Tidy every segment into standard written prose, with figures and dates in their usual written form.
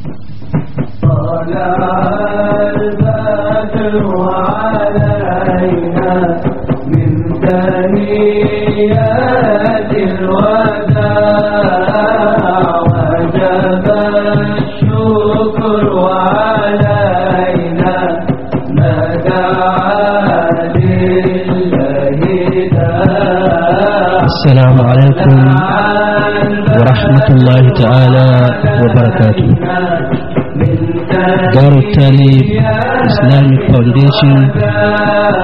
طلع البدر علينا من ثنيات الوداع، وجب الشكر علينا ما دعا لله داع. السلام عليكم ورحمة الله تعالى وبركاته. Darut Talib Islamic Foundation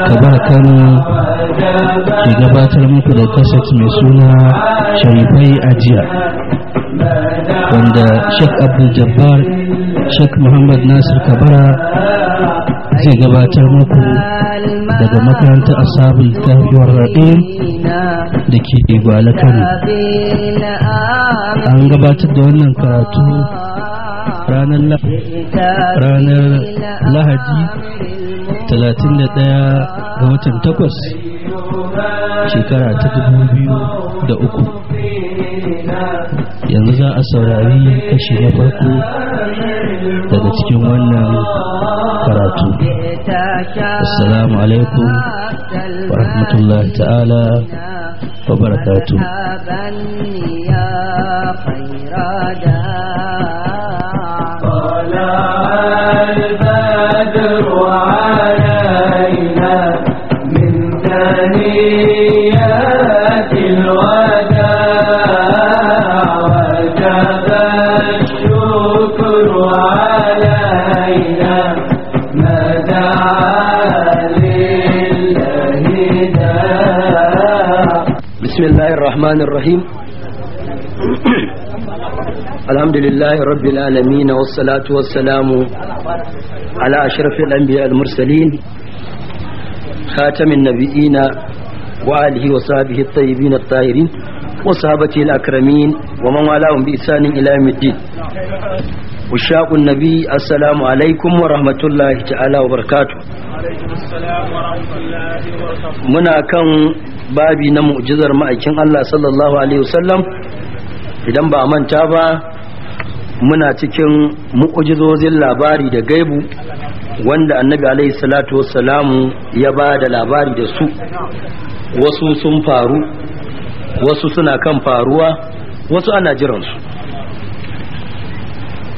Kabara Kano ke gabatar muku da kaset mai suna Sharifai Ajiya, wanda Sheikh Abdul Jabbar Sheikh Muhammad Nasir Kabara zai gabatar muku daga makarantar Ashabul Kahfi war Raqim da ke Gwale Kano. An gabatar da wannan karatu ranar Lahadi 31 ga watan 8 shekara ta 2003. Yanzu za a saurari kashi na farko daga cikin wannan karatu. Assalamu alaikum wa rahmatullahi ta'ala wa barakatuh. طلع البدر علينا من ثنيات الوداع، وجب الشكر علينا ما دعا لله داع. بسم الله الرحمن الرحيم. الحمد لله رب العالمين، والصلاة والسلام على أشرف الأنبياء المرسلين خاتم النبيين وآله وصحبه الطيبين الطاهرين وصحابته الأكرمين ومن والاهم بإحسان إلى يوم الدين. وشاق النبي، السلام عليكم ورحمة الله تعالى وبركاته. muna kan babi na mu'jizar ma'aikin Allah sallallahu alaihi wasallam. Idan ba manta ba, muna cikin mu'jizozin labari da gaibu wanda annabi alaihi salatu wassalamu ya ba da labari da su. Wasu sun faru, wasu suna kan faruwa, wasu ana jiransu.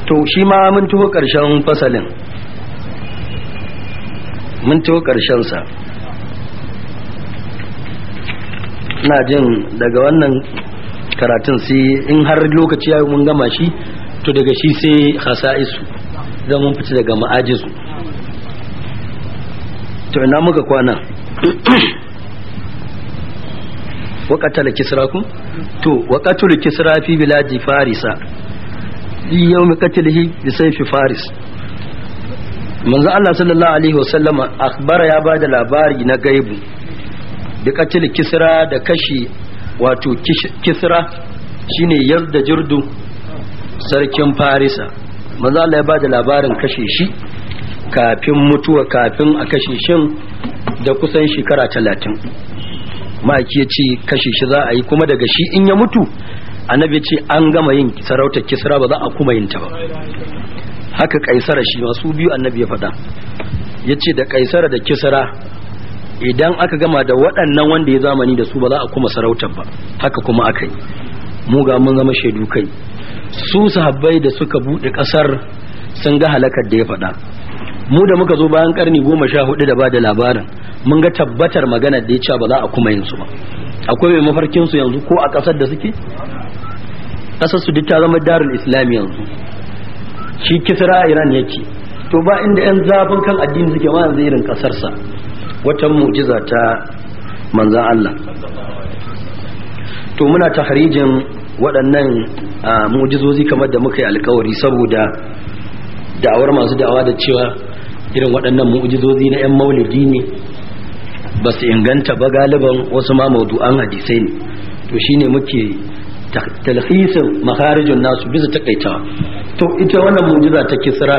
To shi ma mun taho ƙarshen fasalin, mun taho ƙarshensa. Ina jin daga wannan karatun sai in har lokaci ya mun gama shi, to daga shi sai khasa'isu, zan mun fita daga ma'ajizu. To ina muka kwana? Waqatala kisra ku? To waqatul kisra fi biladi farisa fi yawmi qatlihi bi sayfi faris. Manzo Allah sallallahu alaihi wasallam akhbara, ya bada labari na gaibu bi qatl kisra, da kashi wato kisra shine yarda jirdu sarkin farisa. Manzo Allah ya bada labarin kashe shi kafin mutuwa, kafin a kashe shin da kusan shekara 30. Ma'aiki ya ce kashe shi za a yi, kuma daga shi in ya mutu annabi ya ce an gama yin sarautar kisra, ba za a kuma yin ta ba. Haka kaisara shi masu biyu annabi ya faɗa, ya ce da kaisara da kisra idan aka gama da waɗannan wanda ya zamani da su ba za a kuma sarautar ba. Haka kuma aka yi. Mu ga mun zama shaidu kai. Su sahabbai da suka buɗe ƙasar sun ga halakar da ya faɗa. Mu da muka zo bayan karni 14 da ba da labarin, mun ga tabbatar magana da ya ce ba za a kuma yin su ba. Akwai mai mafarkin su yanzu ko a ƙasar da suke? Ƙasar su duk ta zama darul islam yanzu. Shi kisra a Iran yake. To ba inda yan zafin kan addini suke ma yanzu irin ƙasarsa. Wata mu'jiza ta manzan Allah. To muna tahrijin waɗannan mu'jizozi kamar da muka yi alkawari, saboda da'awar masu da'awa da cewa irin waɗannan mu'jizozi na 'yan maulidi ne ba su inganta ba, galiban wasu ma maudu'an hadisai ne. To shine muke talhisin makharijun nasu bisa takaitawa. To ita wannan mu'jiza ta kisra,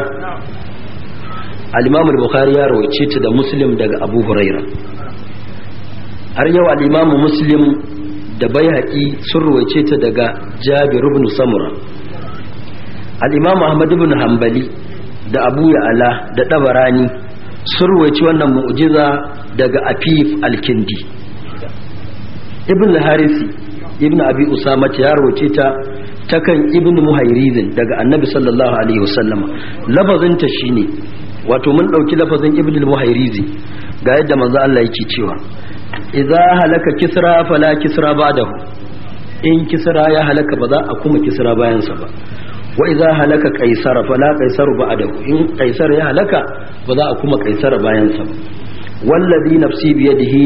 al-Imam al-Bukhari ya rawaice ta da Muslim daga Abu Huraira. Har yau al-Imam Muslim da Baihaqi sun rawaice ta daga Jabir ibn Samura. Al-Imam Ahmad ibn Hanbali da Abu Ya'la da Tabarani sun ruwaici wannan mu'jiza daga Afif al-Kindi. Ibn Harisi Ibn Abi Usama ya ruwaice ta takan Ibn Muhairizin daga Annabi sallallahu alaihi wasallam. Lafazin ta shine, wato mun dauki lafazin Ibn Muhairizi ga yadda manzo Allah yake cewa idza halaka Kisra fala Kisra ba'dahu, in Kisra ya halaka ba za a kuma Kisra bayan sa ba. Wa idza halaka Kaisar fala Kaisar ba'dahu, in Kaisar ya halaka ba za a kuma Kaisar bayan sa ba. Wallazi nafsi biyadihi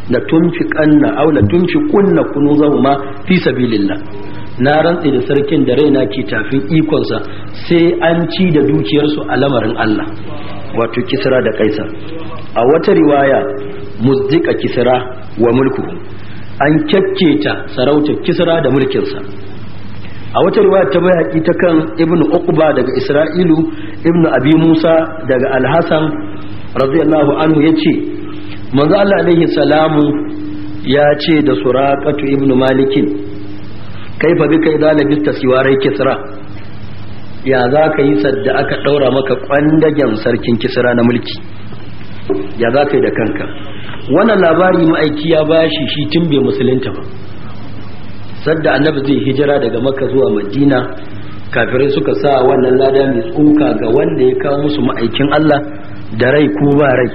la tunfiqanna aw la tunfiqunna kunuzahuma fi sabilillah, na rantse da sarkin da raina ke tafin ikonsa sai an ci da dukiyarsu a lamarin Allah, wato Kisra da Kaisar. A wata riwaya muzdika Kisra wa mulkuhu, an kyakketa sarautar Kisra da mulkinsa. A wata riwaya ta Bayhaqi ta kan Ibn Uqba daga Isra'ilu Ibn Abi Musa daga Al-Hasan radiyallahu anhu yace manzo Allah alaihi salamu ya ce da Suraqatu ibn Malikin, kaifa bika idza labista siwarai Kisra, ya za ka yi sadda aka daura maka kwandagen sarkin Kisra na mulki, ya za ka yi da kanka? Wannan labari ma'aiki ya bashi shi tun bai musulunta ba. Sadda annabi zai hijira daga Makka zuwa Madina, kafirai suka sa wannan lada mai tsoka ga wanda ya kawo musu ma'aikin Allah da rai ko ba rai.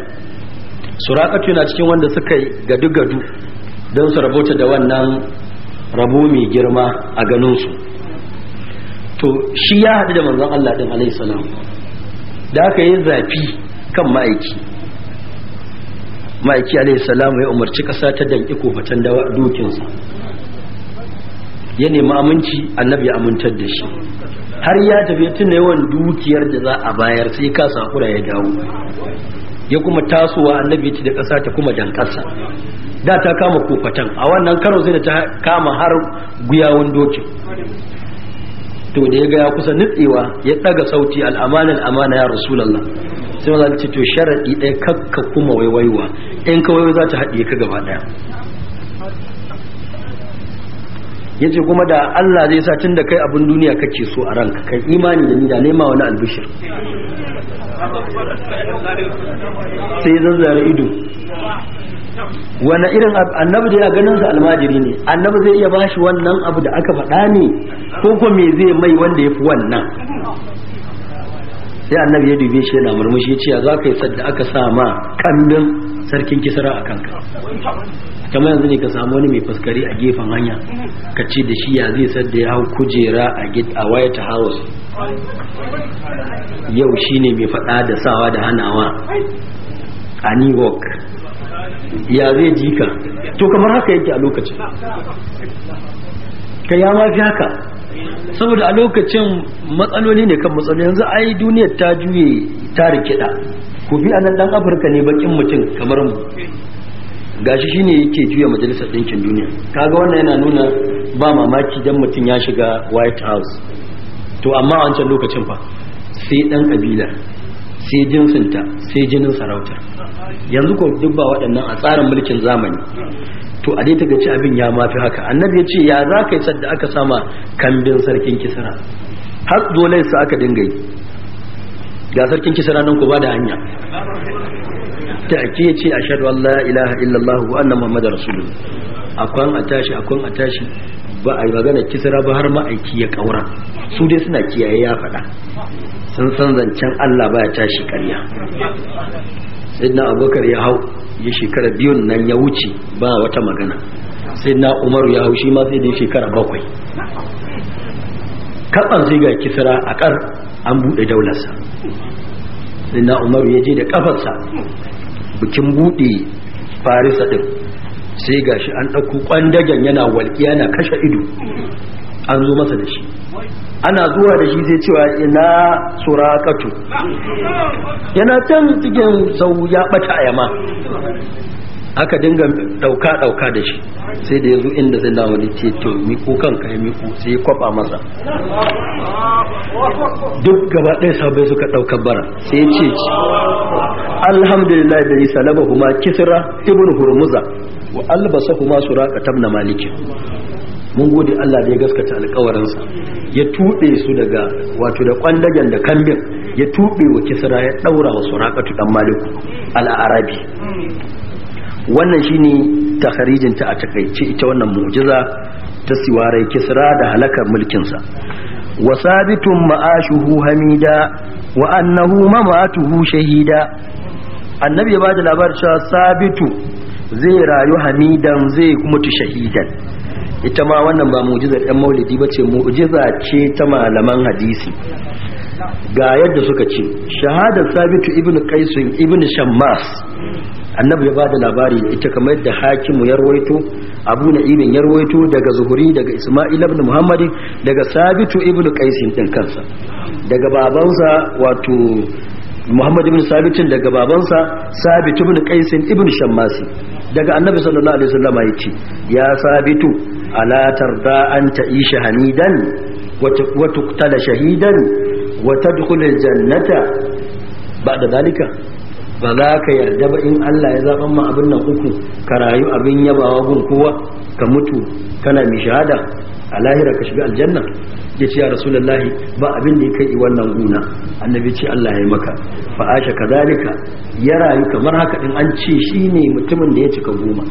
Suraqatu yana cikin wanda suka yi gadu-gadu don su rabota da wannan rabo mai girma a ganinsu. To shi ya haɗu da manzon Allah ɗin alaihi salam, da aka yi zafi kan ma'aiki. Ma'aiki alaihi salam ya umarci ƙasa ta danƙi kofatan dokinsa, ya nemi aminci, annabi ya amintar da shi. Har ya tafi tuna yawan dukiyar da za a bayar sai ka sakura ya dawo. Ya kuma tasowa annabi ya ci da ƙasa ta kuma danƙasa. Da ta kama kofatan, a wannan karo sai da ta kama har guyawun dokin. To da ya ga ya kusa nutsewa ya daga sauti, al'amana al'amana ya Rasulullah. Sai maza ce to sharadi ɗaya, kakka kuma waiwaiwa, in ka waiwai za ta haɗiye ka gaba ɗaya. Yace kuma da Allah zai sa tun da kai abin duniya kake so a ranka, kai imani da ni da nema wani albishir. Sai zazzare ido. Wani irin annabi da ya ganin sa almajiri ne, annabi zai iya bashi wannan abu da aka faɗa ne, ko ko me zai mai wanda ya fi wannan? Sai annabi ya dube shi yana murmushi ya ce ya za ka yi sadda aka sa ma kambin sarkin Kisra a kanka? Kamar yanzu ne ka samu wani mai faskari a gefen hanya ka ce da shi ya zai sadda ya hau kujera a White House, yau shine mai faɗa da sawa da hanawa a New York, ya zai ji ka? To kamar haka yake a lokacin, ka ya ma fi haka, saboda a lokacin matsaloli ne kan matsaloli. Yanzu ai duniyar ta juye ta rikida, ku bi anan dan Afirka ne bakin mutum kamar mu, gashi shine yake juya Majalisar Ɗinkin Duniya. Kaga wannan yana nuna ba mamaki dan mutum ya shiga White House. To amma a wancan lokacin fa sai dan kabila, sai jinsinta, sai jinin sarauta. Yanzu ko duk ba waɗannan a tsarin mulkin zamani. To a dai ta gaci abin ya mafi haka. Annabi ya ce ya za ka yi sadda aka sama kambin sarkin Kisra? Har dole su aka dinga yi, ga sarkin Kisra nan ku ba da hanya. Ta ake ya ce ashhadu an la ilaha illallah wa anna muhammadar rasulullah. Akwan a tashi, akwan a tashi, ba a yi magana Kisra ba har ma'aiki ya kaura. Su dai suna kiyaye ya faɗa, sun san zancen Allah baya tashi ƙarya. Sayyidina Abubakar ya hau ya shekara biyun nan ya wuce ba wata magana. Sayyidina Umaru ya hau shi ma sai da ya shekara 7. Katsan sai ga Kisra a kar an buɗe daularsa. Sayyidina Umaru ya je da kafarsa bikin buɗe Farisa din, sai gashi an ɗauko kwandagen yana walƙiya yana kashe ido, an zo masa da shi. Ana zuwa da shi sai cewa ina Suraqatu, yana can cikin sau ya bata ayama. Aka dinga dauka dauka da shi, sai da yazo inda sai da wani ce to miƙo kanka, ya miƙo, sai ya kwafa masa duk gaba ɗaya. Sabai suka ɗauka bara, sai ya ce alhamdulillah da ni salabahuma Kisra ibn Hurmuza wa albasahuma Suraqata ibn Malik. Mun gode Allah da ya gaskata alƙawarinsa, Ya tuɓe su daga wato da kwandagen da kambin, ya tuɓe wa Kisra, ya ɗaura wa Suraqatu dan Maliku al-Arabi. Wannan shine takharijin ta a takaice, ita wannan mu'jiza ta siwarai Kisra da halakar mulkinsa. Wa sabitun ma'ashuhu hamida wa annahu mamatuhu shahida. Annabi ya bada labarin cewa Sabitu zai rayu hamidan, zai mutu shahidan. Ita ma wannan ba mu'jizar ɗan maulidi ba ce, mu'jiza ce ta malaman hadisi. Ga yadda suka ce shahadar Sabitu ibn Qaisun ibn Shammas, annabi ya bada labari da ita kamar yadda Hakimu ya rawaito, Abu Na'imin ya rawaito daga Zuhuri, daga Isma'il ibn Muhammadin, daga Sabitu ibn Qaisin din kansa, daga babansa wato Muhammad ibn Sabitin, daga babansa Sabit ibn Qaisin ibn Shammasi, daga annabi sallallahu alaihi wasallam yace: ya Sabitu, ala tarda an ta'isha hamidan wa tuqtala shahidan wa tadkhul aljannata ba'da zalika? Ba za ka yarda ba in Allah ya zaban ma abin nan uku, ka rayu abin yabawa gun kowa, ka mutu kana mai shahada, a lahira ka shiga aljanna? Ya ce: ya Rasulullahi, ba abin da ya kai wannan guna. Annabi ce: Allah ya yi maka. Fa asha kazalika, ya rayu kamar haka din. An ce shine mutumin da ya cika 10.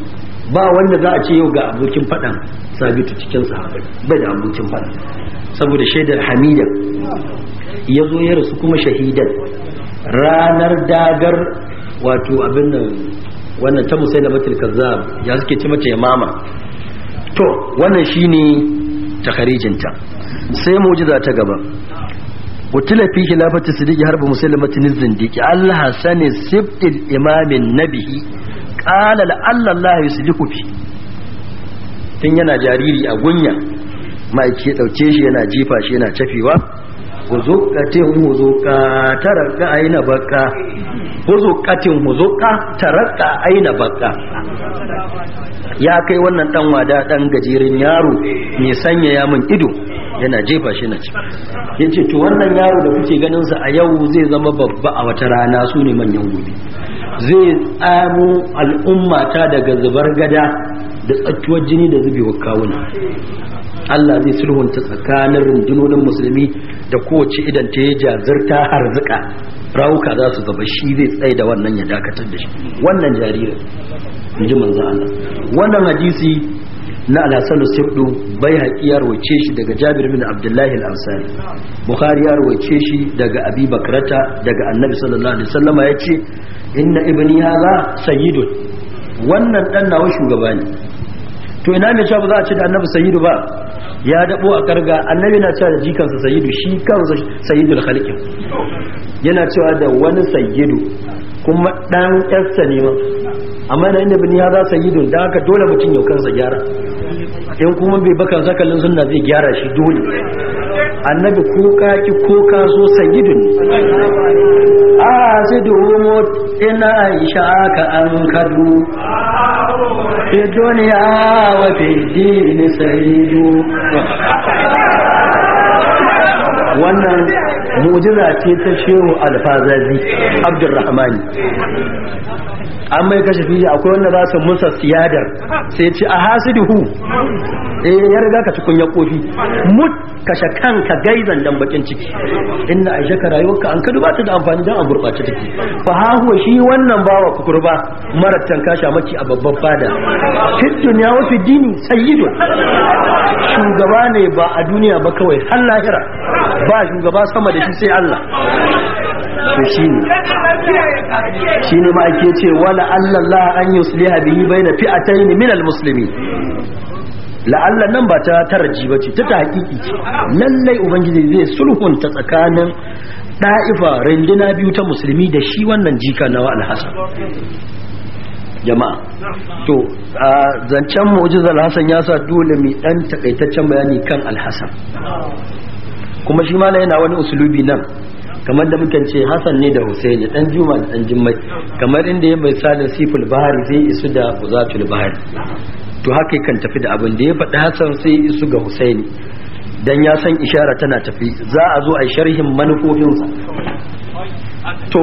Ba wanda za a ce yau ga abokin faɗan Sabitu cikin sahabbai, bai da abokin faɗa, saboda shaidar hamidan ya zo ya rasu kuma shahidan ranar dagar wato abin nan wannan ta Musailamatul Kazzab, ya suke ce mata, Yamama. To wannan shine takharijinta. Sai mu'jiza ta gaba: utila fi khilafati Siddiq harb Musailamatin Zindiqi Allah Hasani sibtil imamin nabihi qala la'alla Allah yuslihu fi. Tun yana jariri a gunya, ma'aiki ya dauke shi yana jifa shi yana cafewa: huzuqatin huzuqa taraka aina baka, huzuqatin huzuqa taraka aina baka. Ya kai wannan dan wada, dan gajeren yaro mai sanyaya min ido, yana jefa shi na ci. Yace to wannan yaro da kuke ganin sa a yau zai zama babba a wata rana, su ne manyan gobe, zai tsamo al'umma ta daga zubar gada da tsattuwar jini da zubewar kawuna. Allah zai sulhunta tsakanin rundunonin musulmi da kowace idan ta yi jazirta harzuka, rawuka za su zaba, shi zai tsaye da wannan, ya dakatar da shi, wannan jaririn, in ji manzo Allah. Wannan hadisi na Al-Hasan Sibdu, bai haƙi ya rawaice shi daga Jabir bin Abdullahi Al-Ansari, Bukhari ya rawaice shi daga Abi Bakrata, daga Annabi sallallahu alaihi wasallama yace: inna ibni hadha sayyidun, wannan dan nawa shugaba ne. To ina mai cewa ba za a ce da Annabi sayyidu ba? Ya dabo a karga. Annabi na cewa da jikansa sayyidu, shi kansa sayyidul khalqi yana cewa da wani sayyidu, kuma dan yarsa ne ma. Amma na inda bini haza sayyidun, dan haka dole mutum yau kansa gyara, in kuma bai bakan sakalin sunna zai gyara shi dole. Annabi ko ka ki ko ka so, sayyidun. Asidu ina aisha ka an kadu fi duniya wa fi dini sayyidu. Wannan mu'jiza ce ta Shehu Alfazazi Abdurrahmani. An mai kashe fiye, akwai wanda za su musa siyadar, sai ce a hasiduhu eh ya riga ka cikin ya kofi mut, kashe kanka gaizan dan bakin ciki. Inna aisha ka rayuwarka an kadu ba ta da amfani dan a gurbace take. Fa ha huwa, shi wannan bawa kukurba marattan kasha maki a babban fada, fi dunya wa fi dini sayyidun, shugaba ne ba a duniya ba kawai, har lahira ba shugaba sama da shi sai Allah. To shine ma ake ce wala Allah an yusliha bihi baina fi'atayn min almuslimin. La'alla nan ba ta taraji bace, ta hakiki ce. Lallai ubangiji zai sulhunta tsakanin da'ifa rinduna biyu ta musulmi da shi wannan jika nawa Alhasan. Jama'a, to a zancen mu'jizar Alhassan ya sa dole mu dan takaitaccen bayani kan Alhassan. Kuma shi ma yana wani usulubi nan, kamar da mukan ce Hassan ne da Husaini, dan Juma da dan Jummai, kamar inda ya misalin Siful Bahari sai isu da Uzatul Bahari. To haka kan tafi da abin da ya faɗi Hassan sai isu ga Husaini, dan ya san ishara tana tafi, za a zo a yi sharhin manufofinsa. To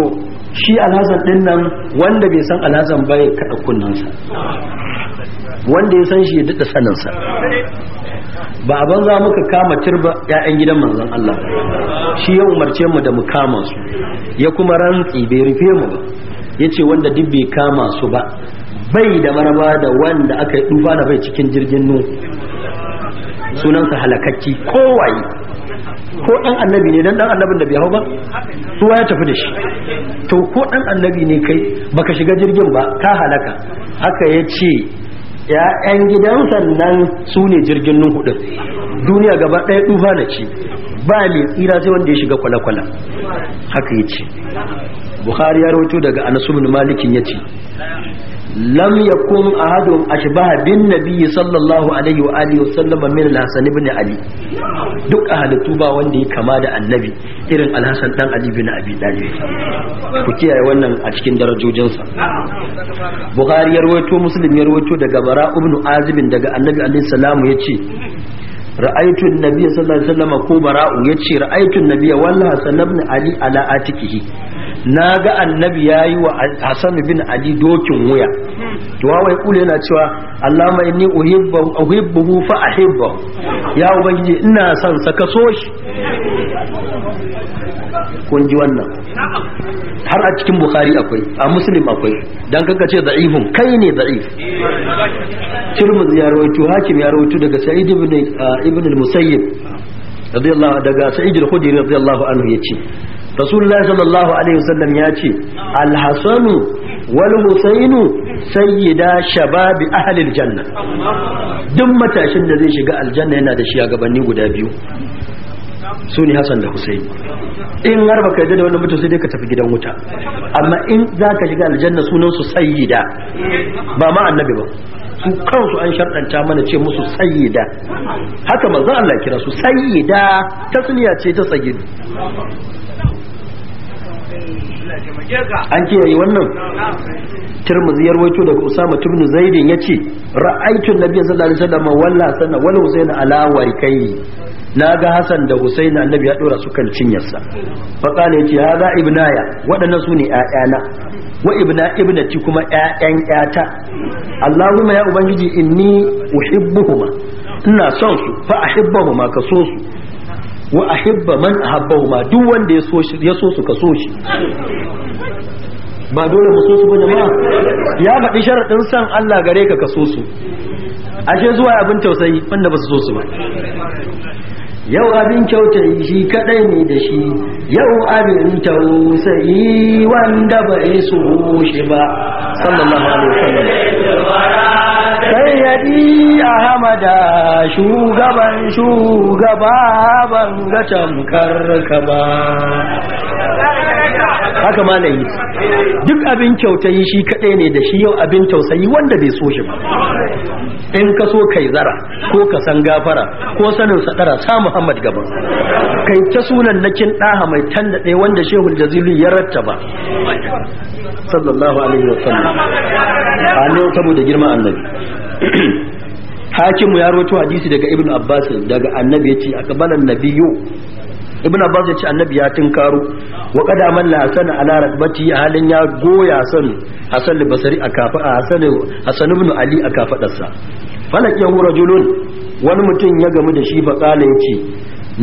shi Alhassan din nan, wanda bai san Alhassan ba ya kaɗa kunnansa, wanda ya san shi ya daɗa saninsa. Ba a banza muka kama turba ƴaƴan gidan manzon Allah, shi ya umarce mu da mu kama su, ya kuma rantsi bai rufe mu ba, yace wanda duk bai kama su ba bai da maraba da wanda aka yi dufa da bai cikin jirgin nu, sunansa halakakki kowaye, ko dan annabi ne, dan dan annabin da bai hau ba ruwa ya tafi da shi, to ko dan annabi ne kai baka shiga jirgin ba ka halaka. Haka yace ya'yan gidan sannan su ne jirgin nuhu din, duniya gaba ɗaya dufa na ci, ba mai tsira sai wanda ya shiga kwale-kwale. Haka yace. Bukhari ya rawaito daga Anas ibn Malik yace lam yakun ahadun ashbaha bin nabiy sallallahu alaihi wa alihi wa sallama min al-Hasan ibn Ali. Duk ahalitu ba wanda ya kama da annabi irin al-Hasan dan Ali bin Abi Talib. Ku kiyaye wannan a cikin darajojinsa. Bukhari ya rawaito, Muslim ya rawaito daga Bara ibn Azib daga annabi alaihi salamu yace ra'aytu an-nabiy sallallahu alaihi wasallam, ko Bara'u yace ra'aytu an-nabiy wal Hasan ibn Ali ala atikihi, naga annabi yayi wa Hasan bin Ali dokin wuya. To wai kula yana cewa Allahumma inni uhibbuhu fa ahibbahu, ya ubangiji ina son sa ka so shi. Kun ji wannan har a cikin Bukhari akwai, a Muslim akwai, dan kanka ce da'ifun, kai ne da'if. Tirmidhi ya rawaito, Hakim ya rawaito daga Sa'id ibn al-Musayyib radiyallahu, daga Sa'id al-Khudri radiyallahu anhu yace Rasulullahi sallallahu alaihi wasallam yace al-Hasan wal Husainu sayyida shababi ahli al-janna. Duk matashin da zai shiga aljanna yana da shugabanni guda biyu, su ne Hassan da Husaini. In har baka yarda da wannan mutum sai dai ka tafi gidan wuta, amma in za ka shiga aljanna sunan su sayyida, ba ma annabi ba, su kansu an sharɗanta mana ce musu sayyida. Haka manzon Allah kira su sayyida, tasniya ce ta sayyid. An kiyaye wannan. Tirmidhi ya rawaito daga Usama ibn Zaid yace ra'aytu an-nabiy sallallahu alaihi wasallam walla sana wal Husayn ala warkai, naga Hassan da Husayn annabi ya dora su kan cinyarsa. Fa qala yace hada ibnaya, waɗannan su ne ƴaƴana, wa ibna ibnati, kuma ƴaƴan ƴata. Allahumma ya ubangiji inni uhibbuhuma, ina son su, fa ahibbahuma, ka so su, wa ahibba man ahabbahuma, duk wanda ya so ya so su ka so shi. Ba dole mu so su ba jama'a, ya faɗi sharaɗin san Allah gare ka ka so su. Ashe zuwa abin tausayi wanda ba su so su ba. Yau abin kyautayi shi kadai ne da shi, yau abin tausayi wanda bai so shi ba, sallallahu alaihi wasallam. Sayyidi Ahmada shugaban shugaba ban ga tamkar ka ba. Haka malayi duk abin kyautayi shi kadai ne da shi, yau abin tausayi wanda bai so shi ba. In ka so kai zara ko ka san gafara ko sanin sadara, sa Muhammad gaban kai ta sunan nakin daha mai tanda ɗaya wanda Shehul Jazili ya rattaba, sallallahu alaihi wasallam. Annabi saboda girman annabi. Hakimu ya rawaito hadisi daga Ibn Abbas daga annabi yace aqbala an-nabiyyu, Ibn Abbas yace annabi ya tinkaro wa qad amalla Hasan ala rakbati, halin ya goya Hasan Hasan al-Basri akafa Hasan Hasan ibn Ali aka fadarsa. Falak yahu rajulun, wani mutum ya gamu da shi fa kala yace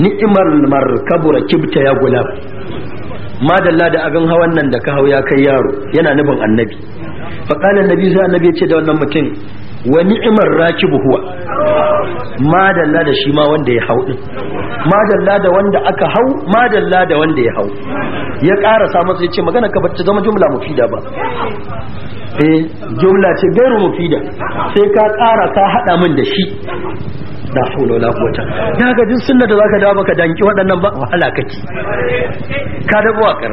ni'mal markabu rakibta ya gulam, madalla da abin hawan nan da ka hau ya kai yaro, yana nufin annabi. Fa kala annabi, sai annabi yace da wannan mutum wa ni'mar rakibu huwa, madalla da shi ma wanda ya hau din, madalla da wanda aka hau, madalla da wanda ya hau. Ya karasa masa yace magana ka bata zama jumla mufida ba, eh jumla ce gairu mufida, sai ka kara ka hada min da shi. La haula wala quwwata. Daga duk sunna da zaka dawo baka danki waɗannan ba, wahala kake ka da wakar.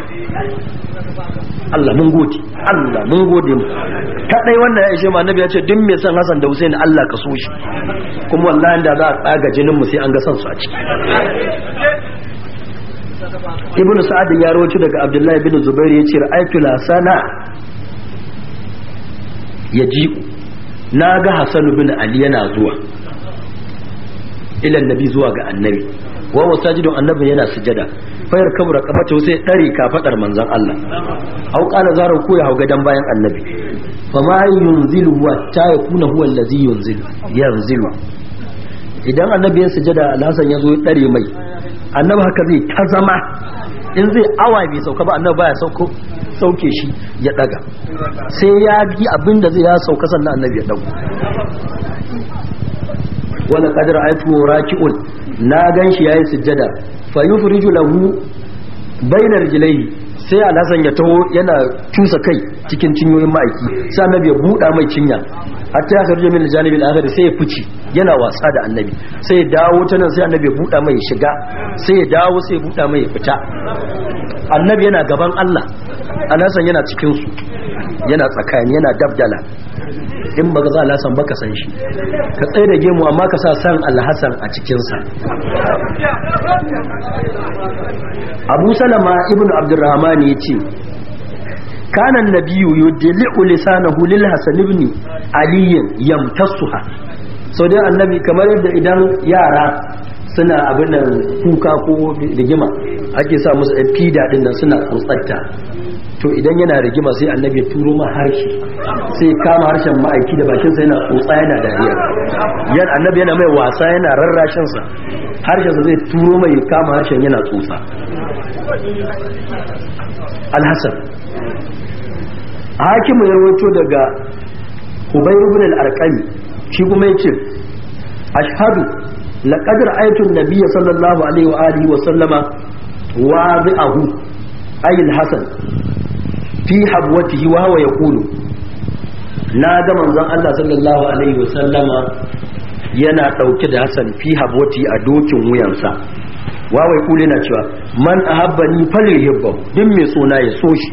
Allah mun gode, Allah mun gode mu kadai. Wannan ya ishe mu annabi ya ce duk mai son Hassan da Hussein Allah ka so shi, kuma wallahi da za a tsaga jinin mu sai an ga son su a ciki. Ibn Sa'ad ya rawaito daga Abdullahi ibn Zubair yace ra'aytu lasana yaji, naga Hassan ibn Ali yana zuwa ila annabi, zuwa ga annabi, wa wasajidun, annabi yana sujada, fayar kabura kafata sai dare kafadar manzon Allah, au qala zarar ko ya hau gadan bayan annabi, fa ma yunzilu wa ta yakuna huwa allazi yunzilu yanzilu. Idan annabi ya sujada Alhassan ya zo ya dare mai, annabi haka zai ta zama, in zai awa bai sauka ba annabi baya sauko sauke shi ya daga, sai ya bi abin da zai ya sauka sannan annabi ya dago. Wala qad ra'aytu raki'un, na ganshi yayi sujada, fa yufriju lahu bainar rijlaihi, sai Alhassan ya taho yana cusa kai cikin cinyoyin ma'aiki, sai annabi ya buɗa mai cinya hatta ya kharja min aljanibil akhir, sai ya fice yana wasa da annabi, sai ya dawo ta nan sai annabi ya buɗa mai shiga, sai ya dawo sai ya buɗa mai ya fita. Annabi yana gaban Allah, Alhassan yana cikin su, yana tsakani, yana dabdala. In baka za Alhassan baka san shi, ka tsaye da gemu amma ka sa san Alhassan a cikinsa. Abu Salama ibn Abdurrahman ya ce kana nabiyyu yudli'u lisanahu lil Hasan ibn Ali yamtasuha. So dai annabi kamar yadda idan yara suna abin nan kuka ko rigima ake sa musu ɗan fida din nan suna tsotsarta, to idan yana rigima sai annabi ya turo ma harshe, sai kama harshen ma'aiki da bakinsa yana tsotsa yana dariya. Yan annabi yana mai wasa yana rarrashin sa, harshensa zai turo mai kama harshen yana tsotsa. Alhassan hakimu ya rawaito daga Hubayr ibn al-Arqami, shi kuma yace ashhadu laqad ra'aytu an-nabiy sallallahu alaihi wa alihi wa sallama wadi'ahu ay al-Hasan fi habwatihi wa huwa yaqulu, na ga manzon Allah sallallahu alaihi wa sallama yana dauke da Hasan fi habwati a dokin wuyansa, wa wai kule na cewa man ahabbani falyuhibbu, duk mai sona ya so shi,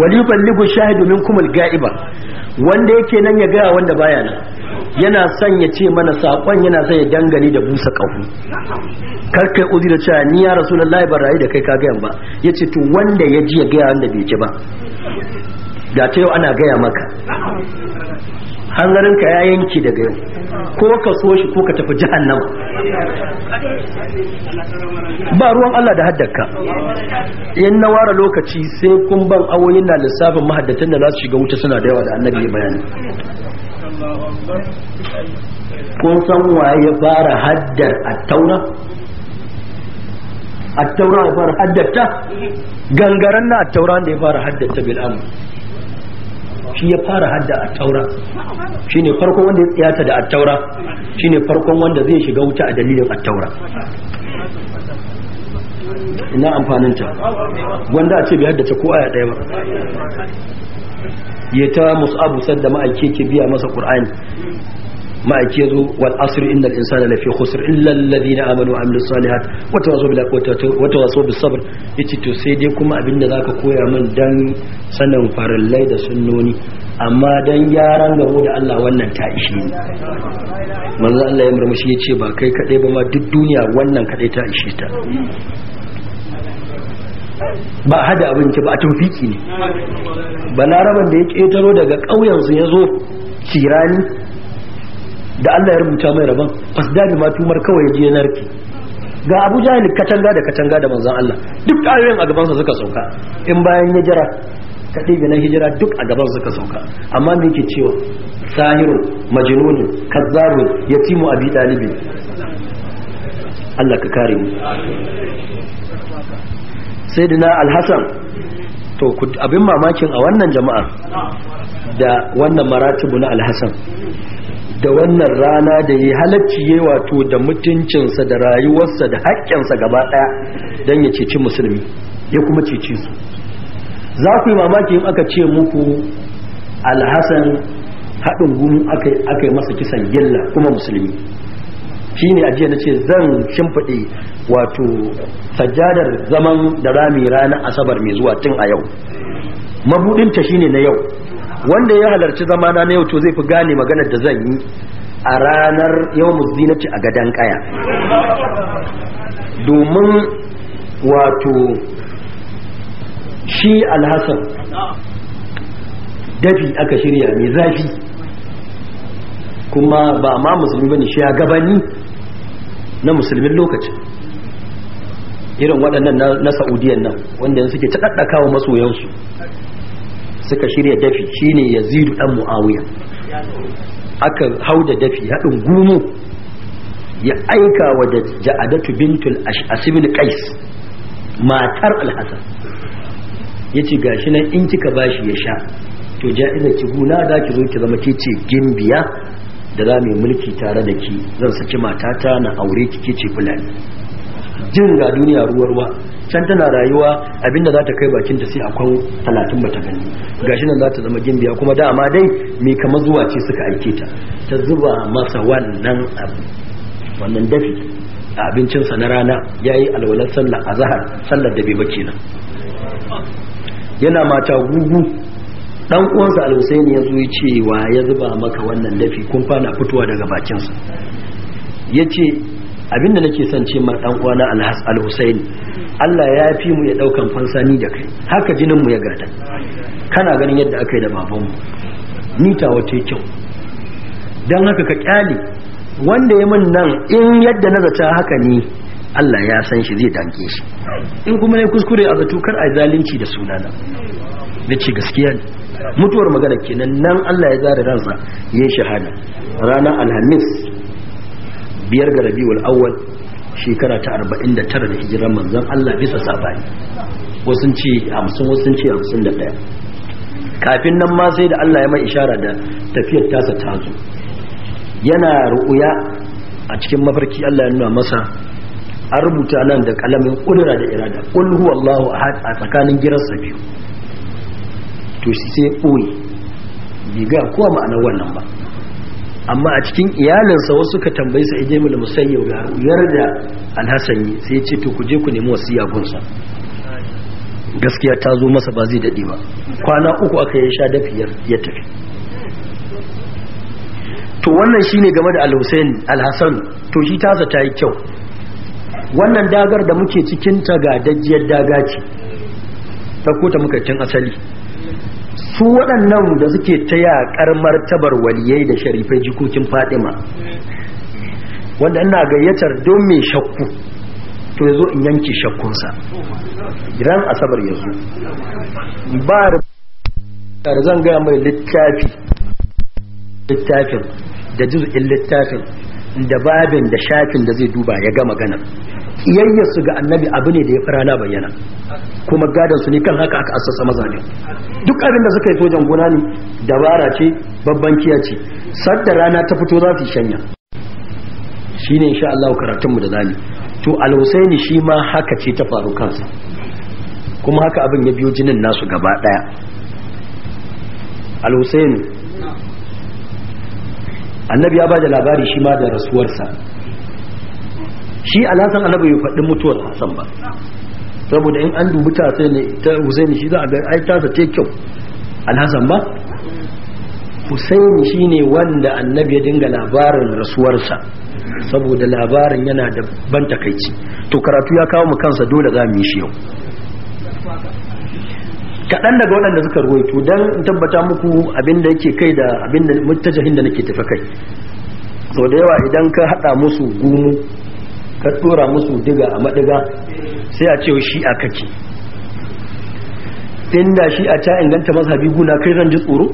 wali ballighu shahidu minkum al-ga'iba, wanda yake nan ya ga wanda baya nan, yana son ya ce mana sakon, yana son ya dangane da busa kahu, kar kai uzi da cewa ni ya rasulullahi ban rayu da kai ka gayan ba, yace to wanda ya ji ya gaya wanda bai ji ba, ga ta yau ana gaya maka, hanzarinka ya yanki daga yau, ko ka so shi ko ka tafi jahannama, ba ruwan Allah da haddaka. In na ware lokaci sai kun ban awoyin na lissafin mahaddatan da za su shiga wuta suna da yawa da annabi ya bayani. Kun san waye ya fara haddar at-taura? At-taura ya fara haddarta, gangaren na at-taura da ya fara haddarta bil amr, shi ya fara hadda at-taura, shine farkon wanda ya tsiyata da at-taura, shine farkon wanda zai shiga wuta a dalilin at-taura. Ina amfaninta wanda a ce bai haddace ko aya ɗaya ba, ya ta mus'abu sadda ma'aike ke biya masa qur'ani, ma'aike yazo wal asr innal insana lafi khusr illa alladhina amanu wa amilus salihat wa tawasaw bil haqqi wa tawasaw bis sabr. Yace to sai dai kuma abinda zaka koya min dan sanin farillai da sunnoni, amma dan gyaran gabo da Allah wannan ta ishe ni. Manzo Allah ya murmushi yace ba kai kadai ba ma duk duniya wannan kadai ta ishe ta. Ba hada abinci ba, a tawfiki ne. Balaraban da ya ketaro daga ƙauyensu ya zo cirani da Allah ya rubuta mai rabon fasdabi ma tumar kawai ya je narki. Ga Abu Jahil katanga da katanga da manzon Allah, duk ayoyin a gabansa suka sauka. In bayan hijira ka ɗebe na hijira duk a gaban suka sauka, amma me yake cewa? Sahirun majnunun kazzabun yatimu abi talibin. Allah ka kare mu. Sayyidina Al-Hasan, to abin mamakin a wannan jama'a da wannan maratibu na Al-Hasan da wannan rana da ya halacci ya wato da mutuncinsa da rayuwarsa da haƙƙinsa gaba ɗaya don ya ceci musulmi, ya kuma ceci su. Za ku yi mamaki in aka ce muku Al-Hasan haɗin gumu aka yi masa kisan gilla kuma musulmi. Shi ne ajiya na ce zan shimfiɗe wato sajadar zaman da rami ranar asabar mai zuwa tun a yau. Mabuɗinta shine na yau, wanda ya halarci zamana na yau to zai fi gane maganar da zan yi a ranar yau muzinati a gadon kaya. Domin wato shi Alhassan dafi aka shirya mai zafi, kuma ba ma musulmi bane, shi ya gabani na musulmin lokacin irin waɗannan na Saudiyan nan wanda yanzu suke ta ɗaɗɗakawa masoyansu, suka shirya dafi shine Yazidu dan Muawiya. Aka hau da dafi haɗin gumu Ya aika wa da Ja'adatu bintul Ash'as ibn Qais, matar Al-Hasan, yace gashi nan in kika bashi ya sha, to ja'iza ki guna da ki zo ki zama ke ce gimbiya da za mu mulki tare da ki, zan saki matata na aure ki, ke ce fulani. Jin ga duniya ruwa ruwa, can tana rayuwa abinda za ta kai bakinta sai akwai 30 bata gani, gashi nan za ta zama gimbiya. Kuma dama dai mai kama zuwa ce suka aike ta, ta zuba masa wannan abu, wannan dafi a abincinsa na rana. Ya yi alwalar sallar azahar, sallar da bai ba kenan, yana mata gugu. Dan uwansa Al-Husaini ya zo ya ce wa ya zuba maka wannan dafi, kun fana fitowa daga bakinsa. Yace abinda nake son ce ma dan uwana Al-Husaini, Allah ya fi mu ya daukan fansa ni da kai, haka jinin mu ya gada, kana ganin yadda aka yi da babanmu, ni ta wata kyau, dan haka ka kyale wanda ya min nan, in yadda na zata haka ne Allah ya san shi zai danke shi, in kuma ne kuskure a zato kar a zalunci da sunana. Nace gaskiya ne. Mutuwar magana kenan, nan Allah ya zare ransa ya yi shahada ranar Alhamis 5 ga Rabiul Awwal shekara ta 49 da hijirar manzon Allah bisa sabani, wasu ce 50, wasu ce 51. Kafin nan ma sai da Allah ya mai ishara da tafiyar tasa ta zo. Yana ru'uya a cikin mafarki Allah ya nuna masa an rubuta nan da kalamin kudura da irada, qul huwallahu ahad, a tsakanin girarsa biyu. To shi sai ɓoye bai ga kowa ma'anar wannan ba, amma a cikin iyalinsa wasu suka tambayi sa Ijmul Musayyib ga yarda Al-Hasan, sai ya ce to ku je ku nemi wasiya gunsa. Gaskiya ta zo masa ba zai dade ba, kwana 3 aka yi sha dafiyar ya tafi. To wannan shine game da Al-Husain Al-Hasan. To shi tasa ta yi kyau. Wannan dagar da muke cikin ta ga dajiyar daga ce ta kota muka cin asali. Su waɗannan da suke ta yaƙar martabar waliyai da sharifai jikokin Fatima, wanda ina gayyatar don mai shakku to yazo in yanke shakkunsa ran Asabar yazo, ba da zan gaya mai littafi, littafin da juz'in littafin da babin da shafin da zai duba ya ga magana. Kiyayyarsu ga annabi abu ne da ya fi rana bayyana, kuma gadon su ne kan haka aka assasa mazhabin. Duk abin da suka yi sojan gona ne, dabara ce, babban kiya ce, sadda rana ta fito za su shanya. Shine insha Allah karatun mu da zamu. To Al-Husaini shi ma haka ce ta faru kansa, kuma haka abin ya biyo jinin nasu gaba daya. Al-Husaini annabi ya bada labari shi ma da rasuwarsa. Shi Al-Hasan annabi bai faɗi mutuwar Hassan ba, saboda in an dubi ta sai ne ta Husaini shi za a ga ai tasa ce kyau, Al-Hasan ba. Husaini shine wanda annabi ya dinga labarin rasuwarsa, saboda labarin yana da ban takaici. To karatu ya kawo mu kansa, dole za mu yi shi yau. Kaɗan daga waɗanda suka ruwaito don in tabbata muku abin da yake kai da abin da mutajahin da nake tafi kai. Sau da yawa idan ka haɗa musu gumu, ka ɗora musu diga a maɗiga, sai a ce shi'a kake. Inda shi'a ta inganta mazhabi guna kai zan ji tsoro?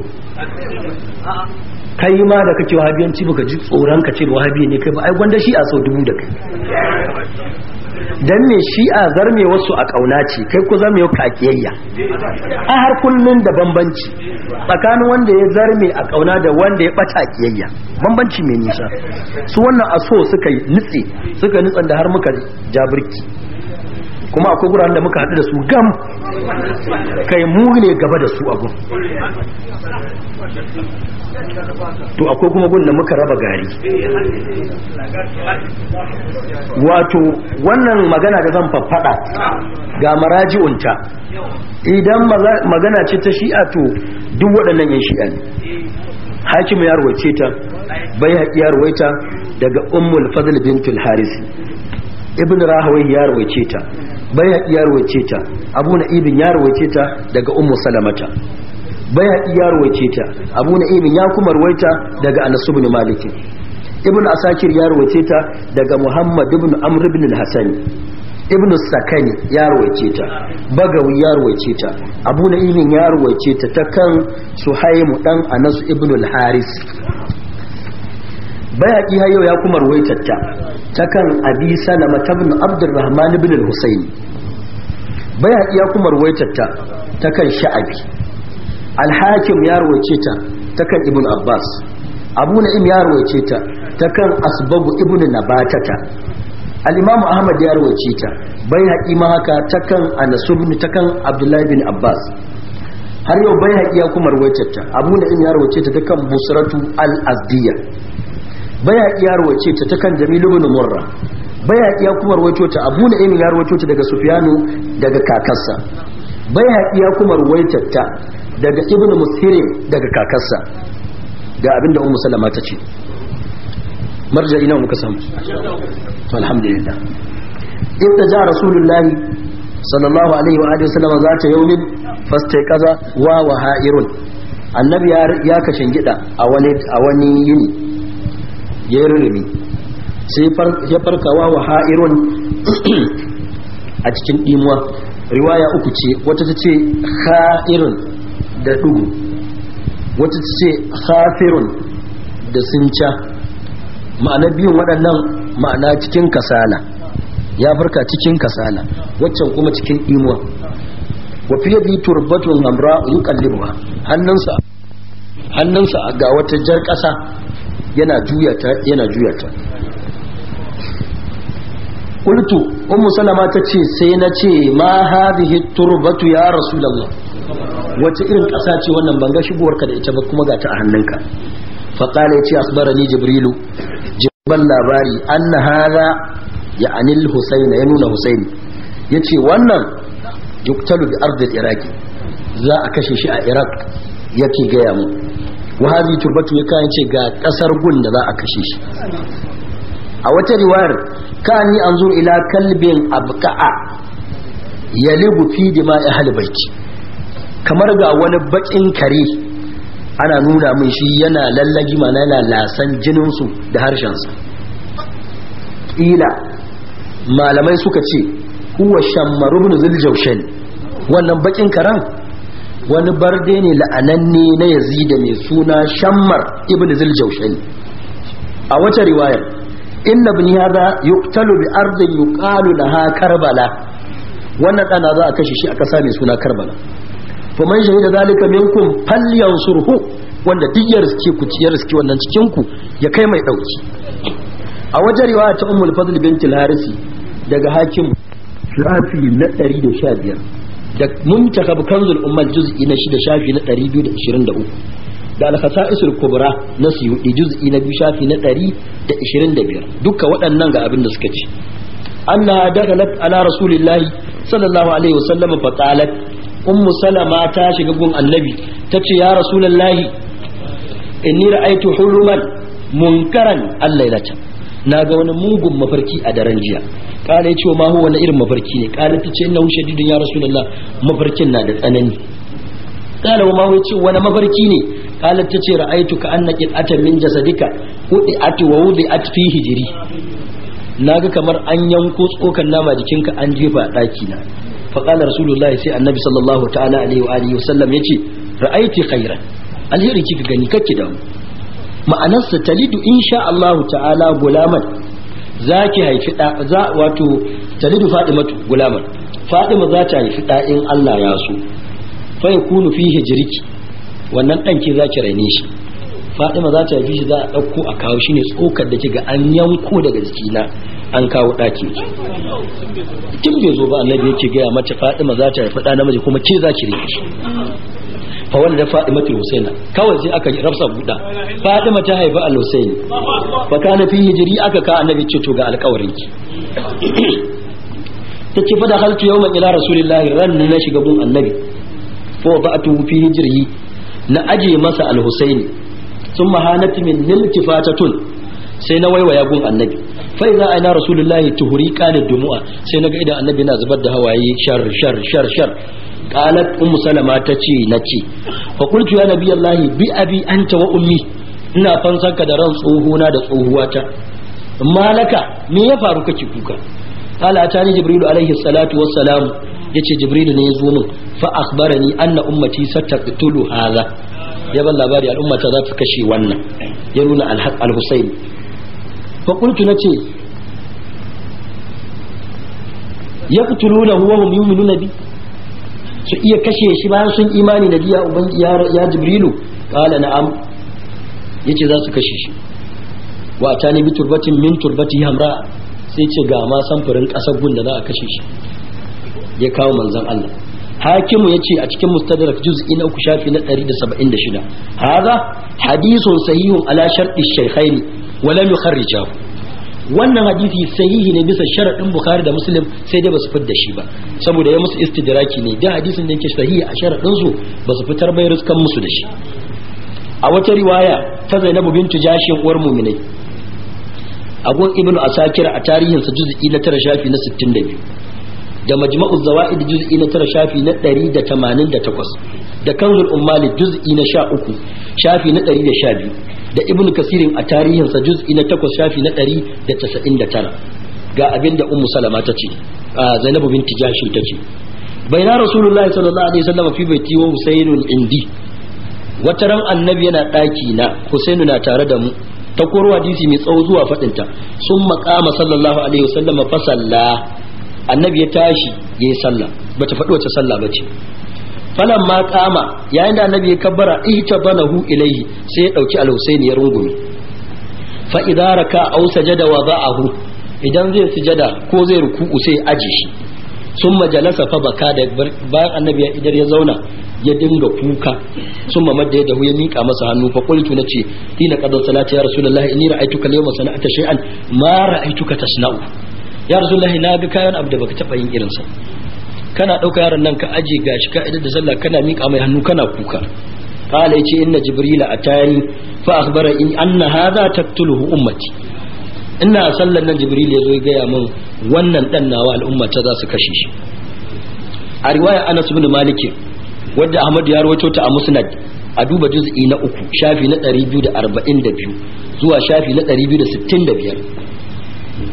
Kai ma da kake wahabiyanci baka ji tsoron ka ce ba wahabi ne kai ba, ai gwanda shi'a sau 1000 da kai. Dan me shi'a zarme wasu a kauna ce, kai ko zarme ka kiyayya. A har kullun da bambanci tsakanin wanda ya zarme a kauna da wanda ya bata kiyayya, bambanci mai nisa. Su wannan aso suka nitse, suka nitsan da har muka jabirki. Kuma akwai guraren da muka haɗu da su gam, kai mu ne gaba da su a gun. To akwai kuma gun da muka raba gari. Wato wannan magana da zan faffada ga maraji'unta, idan magana ce ta shi'a to duk waɗannan yan shi'a ne. Hakim ya ruwaice ta, Baihaqi ya ruwaita daga Ummul Fadl bintul Harisi, Ibn Rahawayh ya ruwaice ta, Baihaqi ya ruwaice ta, Abu Na'im ya ruwaice ta daga Ummu Salamata, Baihaqi ya ruwaice ta, Abu Na'im ya kuma ruwaita daga Anas ibn Malik, Ibn Asakir ya ruwaice ta daga Muhammad ibn Amr ibn al-Hasan, Ibn Sakani ya ruwaice ta, Bagawi ya ruwaice ta, Abu Na'im ya ruwaice ta ta kan Suhaimu dan Anas ibn al-Haris. Bayaki har yau ya kuma ruwaitatta ta kan Abi Salama ibn Abdurrahman ibn al-Husayn. Bayaki ya kuma ruwaitatta ta kan Sha'abi. Al-Hakim ya ruwaice ta ta kan Ibn Abbas. Abu Na'im ya ruwaice ta ta kan Asbagu ibn Nabatata. Al-Imam Ahmad ya ruwaice ta. Bayhaqi ma haka ta kan Anas ibn ta kan Abdullah ibn Abbas. Har yau Bayhaqi ya kuma ruwaice ta. Abu Na'im ya ruwaice ta ta kan Busratu al-Azdiyya. Bayhaqi ya ruwaice ta ta kan Jamil ibn Murra. Bayhaqi ya kuma ruwaice ta. Abu Na'im ya ruwaice ta daga Sufyanu daga kakarsa. Bayhaqi ya kuma ruwaice ta daga Ibn Mushirin daga kakarsa. Ga abinda Ummu Salama ta ce. Marja'i nawa muka samu? To alhamdulillah. Idda ja Rasulullahi sallallahu alaihi wa alihi wasallam zata yawmin fastaiqaza wa wahairun. Annabi ya kashin gida a wani yini. Ya rurumi. Sai ya farkawa wahairun a cikin dimuwa. Riwaya uku ce, wata ta ce kha'irun da dugu, wata ta ce khafirun da sinca. Ma'ana biyun waɗannan ma'ana cikin kasala, ya farka cikin kasala, waccan kuma cikin imuwa. Wa fi yadi turbatun hamra yuqallibuha, hannunsa hannunsa ga wata jar ƙasa yana juya ta, yana juya ta. Qultu, Ummu Salama tace sai na ce ma hadhihi turbatu ya Rasulullah, wace irin ƙasa ce wannan, ban ga shigowarka da ita ba kuma ga ta a hannunka. Fa qala, yace akhbarani Jibrilu, jibban labari anna hadha ya'ani al-Husayn, ya nuna Husayn, yace wannan yuktalu bi ardi al-Iraq, za a kashe shi a Iraq yake gaya mu. Wa hadhihi turbatu, ya kayan ce ga kasar gun da za a kashe shi. A wata riwayar kani anzur ila kalbin abqa'a yalibu fi dima'i ahli baiti, kamar ga wani bakin kare ana nuna min shi yana lallagi, mana yana lasan jininsu da harshensa. Ƙila malamai suka ce huwa Shammaru ibn Zuljawshan, wannan bakin karen wani barde ne la'ananne na Yazid mai suna Shammar ibn Zuljawshan. A wata riwayar inna ibn hadha yuqtalu bi ardin yuqalu laha Karbala, wannan dana za a kashe shi a kasa mai suna Karbala. Faman shahida zalika minkum falyansurhu, wanda duk ya riske ku ya riske wannan cikin ku ya kai mai dauki. A wajen riwaya ta Ummul Fadl bint al-Harisi daga Hakim shafi na 115 da Muntakab Kanzul Ummal juz'i na 6 shafi na 223 da Al-Khasa'isul Kubra na Suyuti juz'i na 2 shafi na 125, duka waɗannan ga abin da suka ce. Anna dakhalat ala Rasulillahi sallallahu alaihi wasallam fa qalat, Ummu Salama ta shiga gun Annabi tace ya Rasulullahi inni ra'aytu huluman munkaran al-lailata, naga wani mugun mafarki a daren jiya. Kala yace ma huwa, wani irin mafarki ne? Kala tace innahu shadidun ya Rasulullah, mafarkin na da tsanani. Kala ma huwa, yace wani mafarki ne? Kala tace ra'aytu ka anna qit'atan min jasadika wudi'at wa wudi'at fi hijri, naga kamar an yanko tsokan nama jikinka an jefa a daki na. Faƙalar Rasulullahi, sai Annabi sallallahu ta'ala alaihi wa alihi wasallam yace ra'aiti khairan, alheri kika gani, kake da mu. Ma'anarsa talidu insha Allah ta'ala gulaman, zaki haifi da za, wato talidu Fatimatu gulaman, Fatima za ta haifi da in Allah ya so. Fa yakunu fi hijriki, wannan dan ke zaki raine shi. Fatima za ta haifi shi, za a dauko a kawo shi ne tsokar da kiga an yanko daga jikina an kawo ɗakin ki. Tun bai zo ba Annabi yake gaya mata Fatima za ta haifi ɗa namiji kuma ke za ki rike shi. Fa wanda da Fatima ta Husaina, kawai sai aka rafsa buɗa, Fatima ta haifi Al-Husaini. Fa kana fi hijri, aka ka Annabi ce to ga alƙawarin ki. Tace fa dakhaltu yawman ila Rasulillahi, ran na shiga gun Annabi, fa wada'tu fi hijrihi, na aje masa Al-Husaini. Thumma hanat min niltifatatun, sai na waiwaya gun Annabi. Fa iza aina Rasulullahi tuhuri qalat dumu'a, sai naga idan Annabi na zubar da hawaye shar shar shar shar. Qalat Ummu Salama tace nace fa qultu ya nabiyallahi bi abi anta wa ummi, ina fansanka da ran tsohona da tsohuwata, malaka me ya faru kake kuka? Qala atani Jibrilu alaihi salatu wassalam, yace Jibrilu ne ya zo min, fa akhbarani anna ummati sataqtulu hadha, ya ban labari al'ummata za ta kashe wannan, ya nuna al-Husayn. Fa qultu nace yaqtulunahu wa hum yu'minuna bi, su iya kashe shi bayan sun imani da biya ubangi ya Jibrilu. Qala na'am, yace za su kashe shi. Wa atani bi turbatin min turbati hamra, sai ce ga ma samfurin kasar gun da za a kashe shi, ya kawo manzon Allah. Hakimu yace a cikin Mustadrak juz'i na 3 shafi na 176, hadha hadithun sahihun ala sharti shaykhaini wa lam yukharrijahu. Wannan hadisi sahihi ne bisa sharadin Bukhari da Muslim, sai dai basu fitar da shi ba saboda ya musu istidraki ne. Da hadisin da yake sahihi a sharadin su basu fitar bai riskan musu da shi. A wata riwaya ta Zainabu bintu Jashin uwar mu'minai, agun Ibnu Asakir a tarihinsa juz'i na 9 shafi na 62, da Majma'uz Zawaid juz'i na 9 shafi na 188, da Kanzul Ummali juz'i na 13 shafi na 112, da Ibnu Kasirin a tarihinsa juz'i na 8 shafi na 199. Ga abinda Ummu Salama ta ce, Zainabu binti Jashin ta ce, baina Rasulullahi sallallahu alaihi wasallam fi baiti wa Husainun indi. Wata ran annabi yana daki na, Husainu na tare da mu. Ta koro hadisi mai tsawo zuwa fadinta. Sun maqama sallallahu alaihi wasallam fa salla, annabi ya tashi yayi sallah, bata faɗi wace sallah bace. Falan ma kama, yayin da annabi ya kabbara, ihtabanahu ilaihi, sai ya dauki al-Husaini ya rungume. Fa idza raka aw sajada wada'ahu, idan zai sujada ko zai ruku'u sai ya aje shi. Summa jalasa fa baka, da bayan annabi ya idar ya zauna ya dinga kuka. Summa madda yadahu, ya mika masa hannu. Fa qultu nace, hina qada salati ya rasulullahi, inni ra'aytuka al-yawma sana'ata shay'an ma ra'aytuka tasna'u. Ya rasulullahi, na ga kayan abu da baka taba yin irinsa. Kana dauka yaron nan ka aje gashi ka idar da sallah kana mika mai hannu kana kuka. Qala yace, inna jibrila atani fa akhbara in anna hadha taqtuluhu ummati. Ina sallan nan jibril ya zo ya gaya min wannan dan nawa al'umma ta za su kashe shi. A riwaya Anas ibn Malik wadda Ahmad ya rawaito ta a Musnad, a duba juz'i na 3 shafi na 242 zuwa shafi na 265,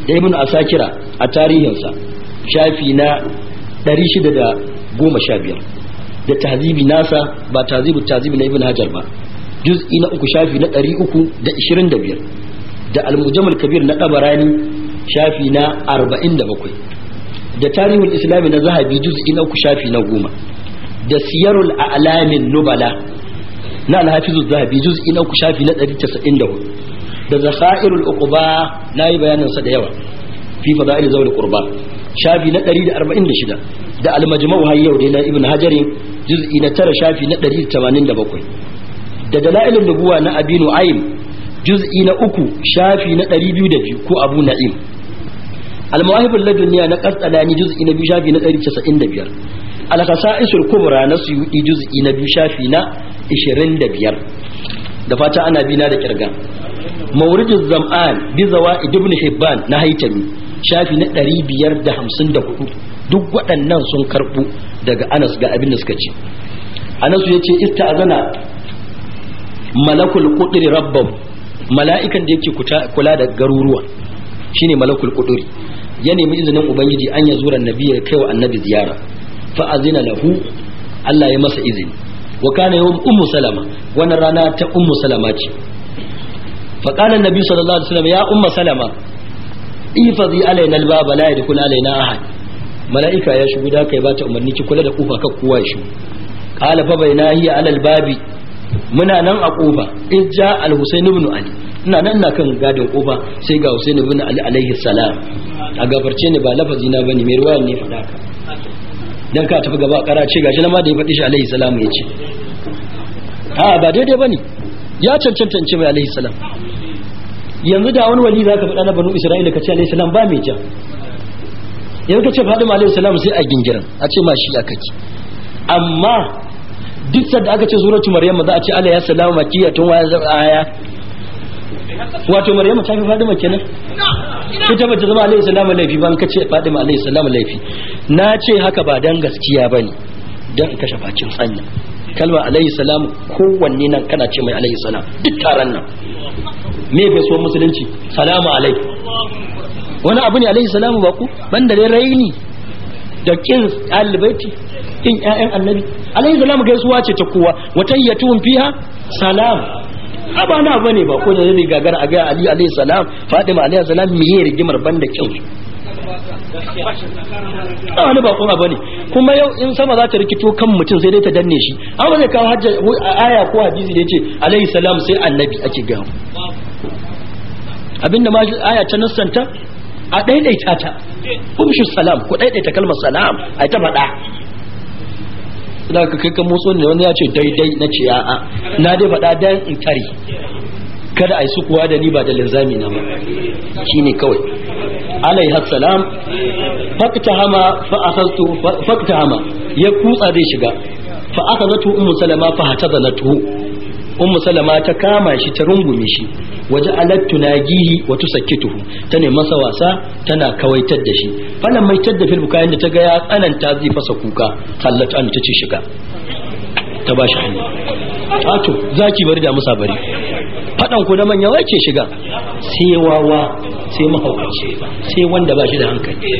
da Ibn Asakira a tarihinsa shafi na 615, da tahzibi nasa ba tahzibu tahzibi na Ibn Hajar ba, juz'i na 3 shafi na 325, da al-Mujammal Kabir na Tabarani shafi na 47, da Tarihul Islami na Zahabi juz'i na 3 shafi na 10, da Siyarul A'lamin Nubala na Al-Hafiz Az-Zahabi juz'i na 3 shafi na 194, da Zakhairul Uquba nayi bayanin sa da yawa fi Fadail Zawil Qurba shafi na 146, da Al-Majmu' har yau dai na Ibn Hajar juz'i na 9 shafi na 187, da Dalailun Nubuwa na Abi Nu'aym juz'i na 3 shafi na 202 ko Abu Na'im, Al-Mawahib al-Ladunniya na Qastalani juz'i na 2 shafi na 195, Al-Khasa'isul Kubra na Suyuti juz'i na 2 shafi na 25. Da fata ana bina da kirga. Mawriduz Zam'an bi Zawaid Ibn Hibban na Haitami shafi na 554. Duk waɗannan sun karbu daga Anas ga abin da suka ce. Anas yace ista'azana malakul qudri rabbahu, mala'ikan da yake kula da garuruwa shine malakul qudri, ya nemi izinin ubangiji an ya zura annabi ya kaiwa annabi ziyara. Fa azina lahu, Allah ya masa izini. Wa kana yawm ummu salama, wannan rana ta ummu salama ce. Fa qala annabi sallallahu alaihi wasallam, ya ummu salama ifazi alaina albaba la yadkhul alaina ahad. Mala'ika ya shigo da kai bata umarni ki kula da kofa kar kowa ya shigo. Qala fa baina hiya ala albabi, muna nan a kofa, ijja al-Husayn ibn Ali, ina nan ina kan gadin kofa sai ga Husayn ibn Ali alaihi salam. A gafarce ni ba lafazi na bane, mai ruwayan ne faɗa ka dan ka tafi gaba kara ce gashi nan ma da ya faɗi shi alaihi salam ya ce a ba daidai bane, ya cancanta in ce mai alaihi salam. Yanzu da wani wali zaka faɗa na banu Isra'ila ka ce alaihi salam ba mai ja. Yanzu ka ce Fatima alaihi salam sai a gingiran a ce ma shi aka ki. Amma duk sanda aka ce suratu Maryam za a ce alayhi salamu makiyatun wa aya, wato Maryam ta fi Fatima kenan. Ita bata zama alayhi salamu laifi ba, ka ce Fatima alayhi salamu laifi. Na ce haka ba dan gaskiya bane, dan in kashe bakin tsanya. Kalma alayhi salamu kowanne nan kana ce mai alayhi salam duk taron nan. Me bai so musulunci salamu alai wani abu ne alayhi salamu ba ku banda dai raini da kin albaiti kin ƴaƴan annabi alayhi salamu gaisuwa ce ta kowa, wa tayyatuhum fiha salam. Aba na bane ba ko da zai gagara a ga Ali alayhi salam, Fatima alayhi salam miye rigimar banda kin su. Ba wani bakon abu ne. Kuma yau in sama za ta rikito kan mutum sai dai ta danne shi, amma zai kawo hajja aya ko hadisi da yace alayhi salam sai annabi ake ga abinda ma aya ta nassanta a daidaita ta, umshu salam, ku daidaita kalmar salam ai ta faɗa. Da ka kai ka motso ne wani ya ce daidai, na ce a'a na dai faɗa dan in tare kada ai sukuwa da ni ba da linzami na ba, shine kawai. Alaiha salam faktahama fa akhadtu faktahama, ya kutsa zai shiga, fa akhadatu ummu salama fa hatazalatu, ummu salama ta kama shi ta rungume shi, waje alattu nagihi wa tusakkituhu, ta ne masa wasa tana kawaitar da shi. Falan mai tadda fil bukayin da ta ga ya tsananta zai fasa kuka, kallatu an tace shiga, ta bashi hanya. Ato zaki bari da musa bari fadan ku da manya wace shiga, sai wawa sai mahaukaci sai wanda ba shi da hankali.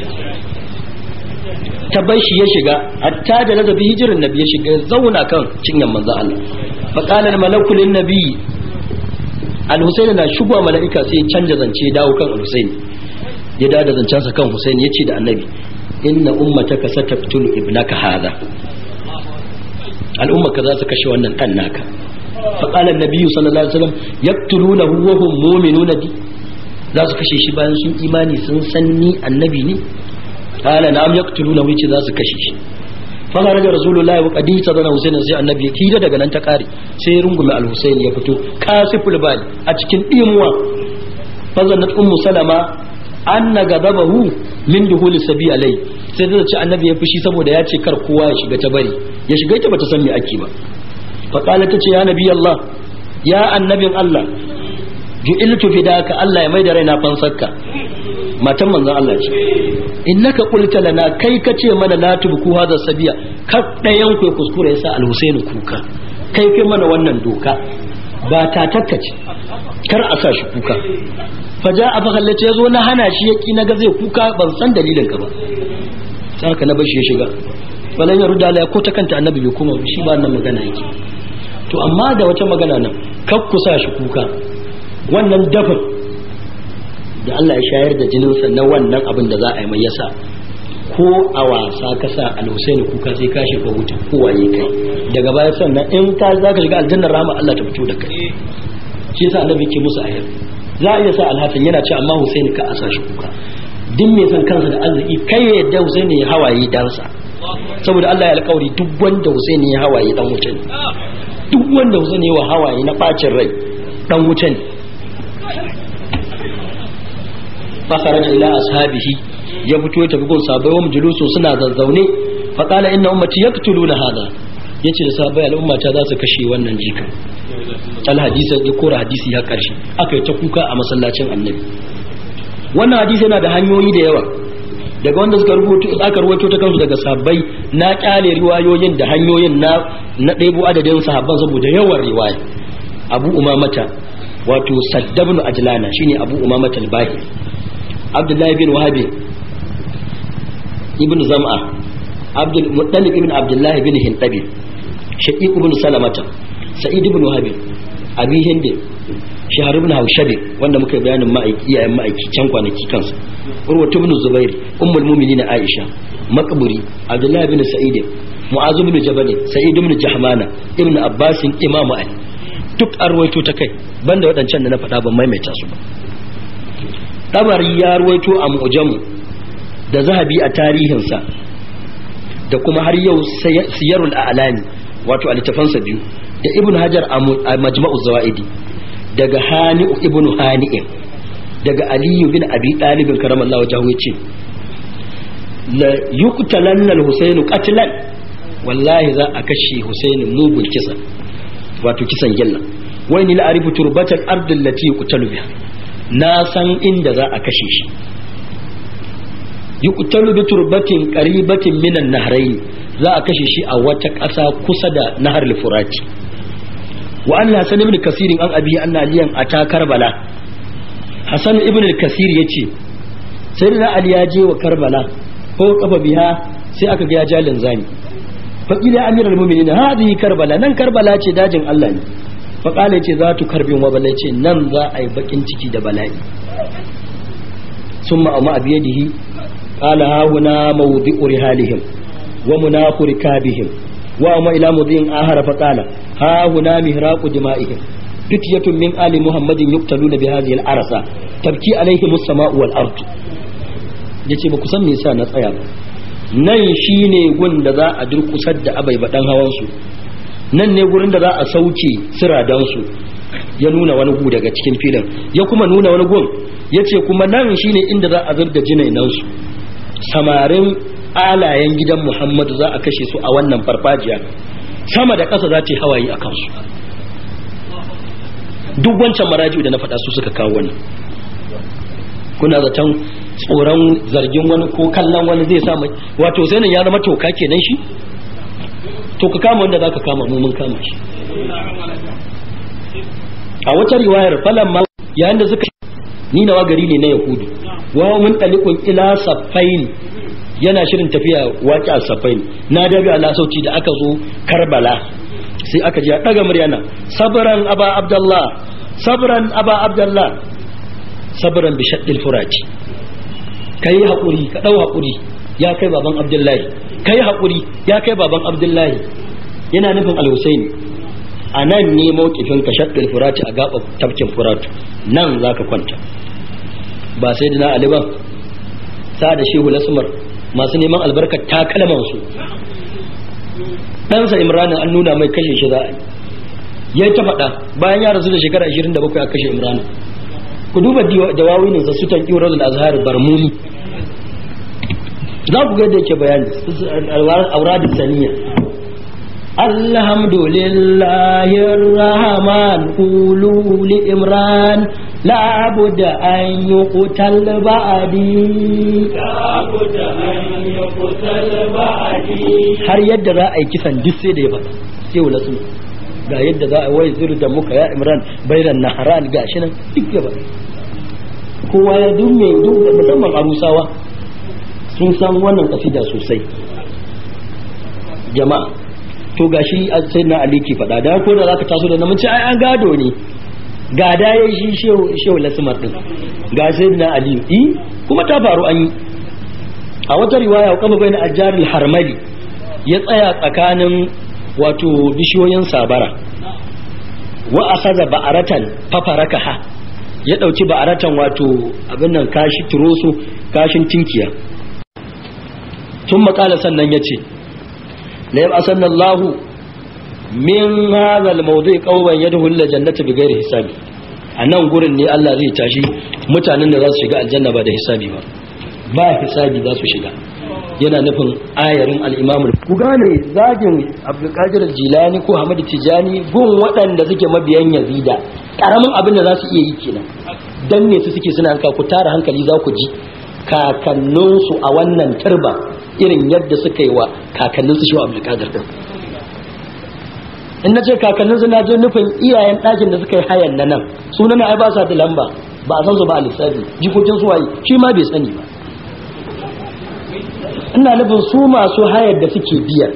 Ta bar shi ya shiga hatta da lazabi hijirin nabi ya shiga zauna kan cinyan manzo Allah. Fa qala al malaku lin nabi, al-husayn na shigo mala'ika sai ya canja zance dawo kan al-husayn, ya dawo da zancensa kan husayn, yace da annabi inna ummataka sataqtulu ibnaka hadha, al'ummaka za su kashe wannan dan naka. Fa qala an-nabi sallallahu alaihi wasallam yaqtulunahu wa hum mu'minuna bi, za su kashe shi bayan sun imani sun san ni annabi ne. Qala na'am yaqtulunahu, yace za su kashe shi. Fa kharaja rasulullahi wa qad tadana husayn, sai annabi ya kida daga nan ta kare, sai rungume al-husayn ya fito kasiful bali a cikin dimuwa. Fa zannat ummu salama anna gadabahu min duhuli sabi alai, sai ta ce annabi ya fushi saboda ya ce kar kowa ya shiga ta bari ya shiga, ita bata san me ake ba. Fa qala ta ce ya nabi Allah, ya annabin Allah, ju'iltu fidaka, Allah ya maida raina fansarka. Matan manzon Allah ce innaka qulta lana, kai kace mana la tubku hadha sabiya, kar dayan ku ya kuskure yasa al-Husayn kuka, kai kai mana wannan doka ba ta takkace kar a sa shi kuka. Faja a fakallace yazo na hana shi yaki, naga zai kuka ban san dalilin ka ba, sai ka na bashi ya shiga. Falan ya ruda ko ta kanta annabi bai koma shi ba nan magana yake. To amma da wata magana nan, kar ku sa shi kuka, wannan dafin da Allah ya shayar da jininsa na wannan abin da za a yi mai yasa ko a wasa ka sa al-Husaini kuka sai ka shiga wuta ko waye kai daga baya, sannan in ka za ka shiga aljannar rahama Allah ta fito da kai. Shi yasa annabi ke musu ayar za a iya sa al-Hasan yana ce amma Husaini ka a sa shi kuka, duk mai son kansa da arziki kai ya yadda Husaini ya hawaye dansa, saboda Allah ya alƙawari duk wanda Husaini ya hawaye dan wuta ne, duk wanda Husaini ya hawaye na bacin rai dan wuta ne. Fasaraja ila ashabihi, ya fito ya tafi gun sahabbai wa majalisu suna zazzaune. Fa qala inna ummati yaqtuluna hadha, yace da sahabbai al'umma ta za su kashe wannan jikan. Al hadisi ya kora hadisi ya karshe, aka yi ta kuka a masallacin annabi. Wannan hadisi yana da hanyoyi da yawa daga wanda suka rubuto, aka rubuto ta kansu daga sahabbai. Na kyale riwayoyin da hanyoyin na na ɗebo adadin sahabban saboda yawan riwaya. Abu Umamata wato Saddabnu Ajlana shine Abu Umamata al-Bahi, Abdullahi bin Wahabi ibn Zam'a, Abdul Muttalib ibn Abdullah ibn Hintabi, Shaqiq ibn Salamata, Sa'id ibn Wahabi, Abi Hind, Shahar ibn Hawshabi wanda muka yi bayanin ma'aiki iyayen ma'aiki can kwanaki kansa, Urwa ibn Zubair, Ummul Mu'minin Aisha, Maqburi, Abdullah ibn Sa'id, Mu'az ibn Jabal, Sa'id ibn Jahmana, Ibn Abbas, Imam Ali, duk an ruwaito ta kai banda waɗancan da na faɗa ban maimaita su ba. Tabari ya ruwaito a Mu'jamu da Zahabi a tarihinsa da kuma har yau Siyarul A'lami wato a littafansa biyu da Ibn Hajar a Majma'u Zawaidi daga Hani'u ibn Hani'in daga Aliyu bin Abi Talib karamallahu wajhahu yace la yuqtalanna al-Husayn qatlan, wallahi za a kashe Husayn mugun kisa wato kisan gilla. Wai ni la'arifu turbatal ardi allati yuqtalu biha, na san inda za a kashe shi. Yuqtalu bi turbatin qaribatin minan nahrayn, za a kashe shi a wata ƙasa kusa da nahar al-Furati. Wa anna Hasan ibn Kasir an abi anna aliyan ata Karbala, Hasan ibn Kasir yace sayyidina Ali ya je wa Karbala ko kafa biha sai aka ga ya ja linzami. Fa ila amirul mu'minin hadhihi Karbala, nan Karbala ce dajin Allah ne. Faƙala ce za tu karbin wa bala, ce nan za a yi bakin ciki da bala'i. Sun ma'amma abu yadihi ƙala hahuna mawudi'u rihalihim wa munafu rikabihim wa amma ila mudin ahara. Faqala hahuna mihraqu dima'ihim fityatun min ali Muhammadin yuqtaluna bi hadhihi al-arsa tabki alaihim as-sama'u wal ard. Yace ba ku san me yasa na tsaya ba, nan shine gun da za a durkusar da abai badan hawan su, nan ne gurin da za a sauke siradan su. Ya nuna wani gu daga cikin filin, ya kuma nuna wani gun, yace kuma nan shine inda za a zurda jinainan su, samarin alayen gidan Muhammadu za a kashe su a wannan farfajiya, sama da ƙasa za ta yi hawaye a kansu. Duk wancan maraji'u da na faɗa su suka kawo wannan. Kuna zaton tsoron zargin wani ko kallon wani zai sa wato sai nan ya zama toka kenan shi? To ka kama wanda zaka kama, mu mun kama shi. A wata riwayar falan ma yayin da suka ni nawa gari ne na Yahudu wa mun talikun ila safain, yana shirin tafiya waƙi a safain na dabi ala sauci da aka zo Karbala sai aka ji ya daga muryana sabran aba Abdullah, sabran aba Abdullah, sabran bi shaddil furati, kai hakuri, ka dau hakuri ya kai baban Abdullahi, kai hakuri ya kai baban Abdullahi, yana nufin Al-Husaini. A nan ne mawkifin ka shaddil furati, a gaba tafkin furatu nan zaka kwanta. Ba sai dina Ali ba, sa da Shehu Lasmar masu neman albarkar takalman su, ɗansa Imranin an nuna mai kashe shi za a yi, ya ta faɗa bayan ya rasu da shekara 27 a kashe Imranin. Ku duba dawawinin sa sutan Ibrahim Azhar Barmuni, za ku ga yadda yake bayani aurad saniya. Alhamdulillahi rahman qulu li Imran la budda an yuqtal ba'di, la budda an yuqtal ba'di. Har yadda za a yi kisan duk sai da ya faɗa, sai wala su ga yadda za a wai zuru da muka ya Imran bairan naharan gashi nan duk ya faɗa. Kowa ya dumme duk musamman Arusawa sun san wannan kasida sosai jama'a. To gashi sai na Ali ki faɗa da ko da zaka taso da namun ce ai an gado ne, gada yayi shi shehu Lasmar din ga sai na Ali kuma ta faru an yi. A wata riwaya kama bayan ajarul harmali ya tsaya tsakanin wato bishiyoyin sabara wa akhadha ba'aratan fafarakaha, ya dauki ba'aratan wato abin nan kashi turoso kashin tinkiya. Tun makala sannan yace la yab'asanna Allahu min hadha al-mawdi' qauman yadkhuluna jannata bighairi hisabi. A nan gurin ne Allah zai tashi mutanen da za su shiga aljanna ba da hisabi ba, ba hisabi za su shiga. Yana nufin ayarin al-Imam. Ku gane zagin Abdulkadir Jilani ko Ahmad Tijani gun waɗanda suke mabiyan Yazida karamin abin da za su iya yi kenan. Dan ne su suke suna hanka, ku tara hankali za ku ji kakanninsu a wannan turba irin yadda suka yi wa kakanninsu shi wa Abdulkadir din. In na ce kakanninsu na je nufin iyayen ɗakin da suka yi hayan na nan, sunan ai ba sa da lamba, ba a san su ba a lissafi, jikokin su waye shi ma bai sani ba. Ina nufin su masu hayar da suke biya.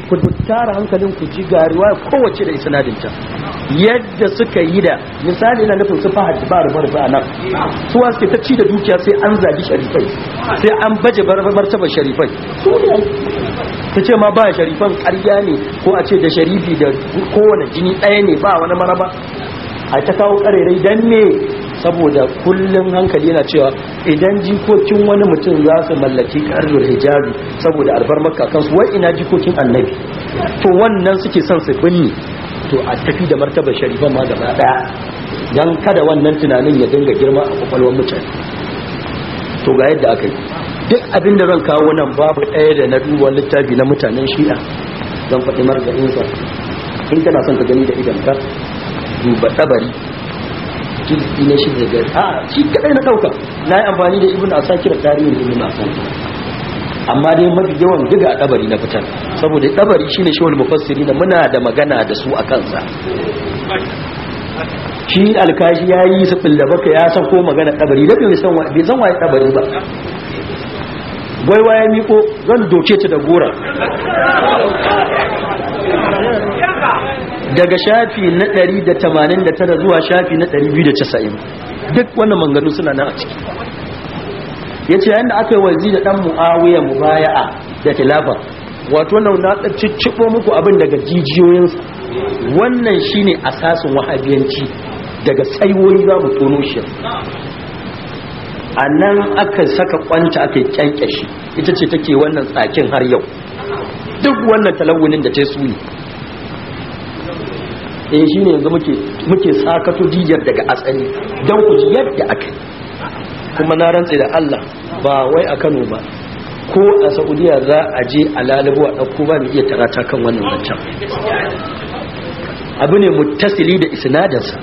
Ku tara hankalin ku ji garuwa kowace da isnadinta yadda suka yi da misali ina nufin su Fahad ba rufa a nan su wa suke ta ci da dukiya sai an zagi sharifai, sai an baje martaba sharifai. Su ne ta ce ma ba sharifan ƙarya ne, ko a ce da sharifi da kowane jini ɗaya ne ba wani maraba, a ta kawo ƙarerai dan ne saboda kullum hankali yana cewa idan jikokin wani mutum za su mallaki ƙarfin hijabi saboda alfarmar kakansu, wai ina jikokin annabi? To wannan suke son su binne, to a tafi da martabar sharifan ma gaba ɗaya don kada wannan tunanin ya dinga girma a kwakwalwar mutane. To ga yadda aka yi duk abin da zan kawo nan babu ɗaya da na duba littafi na mutanen Shi'a zan faɗi marga'insa. In kana son ka gani da idonka duba Tabari juz'i na shida daga a shi kadai na dauka, na yi amfani da Ibn Asakir tarihin Ibn Asakir, amma dai mafi yawan diga a Tabari na fitar, saboda Tabari shine shawul mufassiri na muna da magana da su a kansa. Shi alkashi ya yi su da baka ya san ko magana Tabari da bai san waye Tabari ba. Gwaiwa ya miko zan doke ta da gora. Daga shafi na 189 zuwa shafi na 290 duk wannan manganu suna nan a ciki. Yace yayin da aka yi wazi da dan Muawiya mubaya'a da khilafa, wato nan na ciccibo muku abin daga jijiyoyinsa. Wannan shine asasin wahabiyanci, daga saiwoyi za mu tono shi. A nan aka saka kwanta aka yi kyankyashi, ita ce take wannan tsakin har yau. Duk wannan talawunin da ta su ne. Eh, shine yanzu muke sakato jijiyar daga asali don ku ji yadda aka yi. Kuma na rantse da Allah, ba wai a Kano ba, ko a Saudiya za a je a lalubo a ɗauko, ba mu iya tarata kan wannan zancen. Abu ne muttasili da isnadinsa,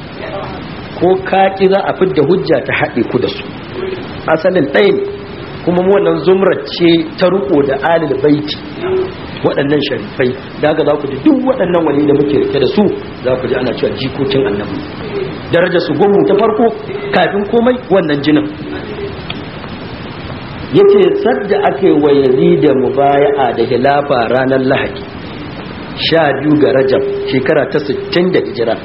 ko kaki za a fidda hujja ta haɗe ku da su. Asalin ɗaya ne, kuma wannan zumrar ce ta riko da alil baiti, waɗannan sharifai. Da haka za ku ji duk waɗannan wali da muke rike da su, za ku ji ana cewa jikokin annabi, daraja su gomu ta farko kafin komai wannan jinin. Yace sadda aka yi wa Yazid mubaya'a da khilafa ranar Lahadi 12 ga Rajab shekara ta 60 da hijira,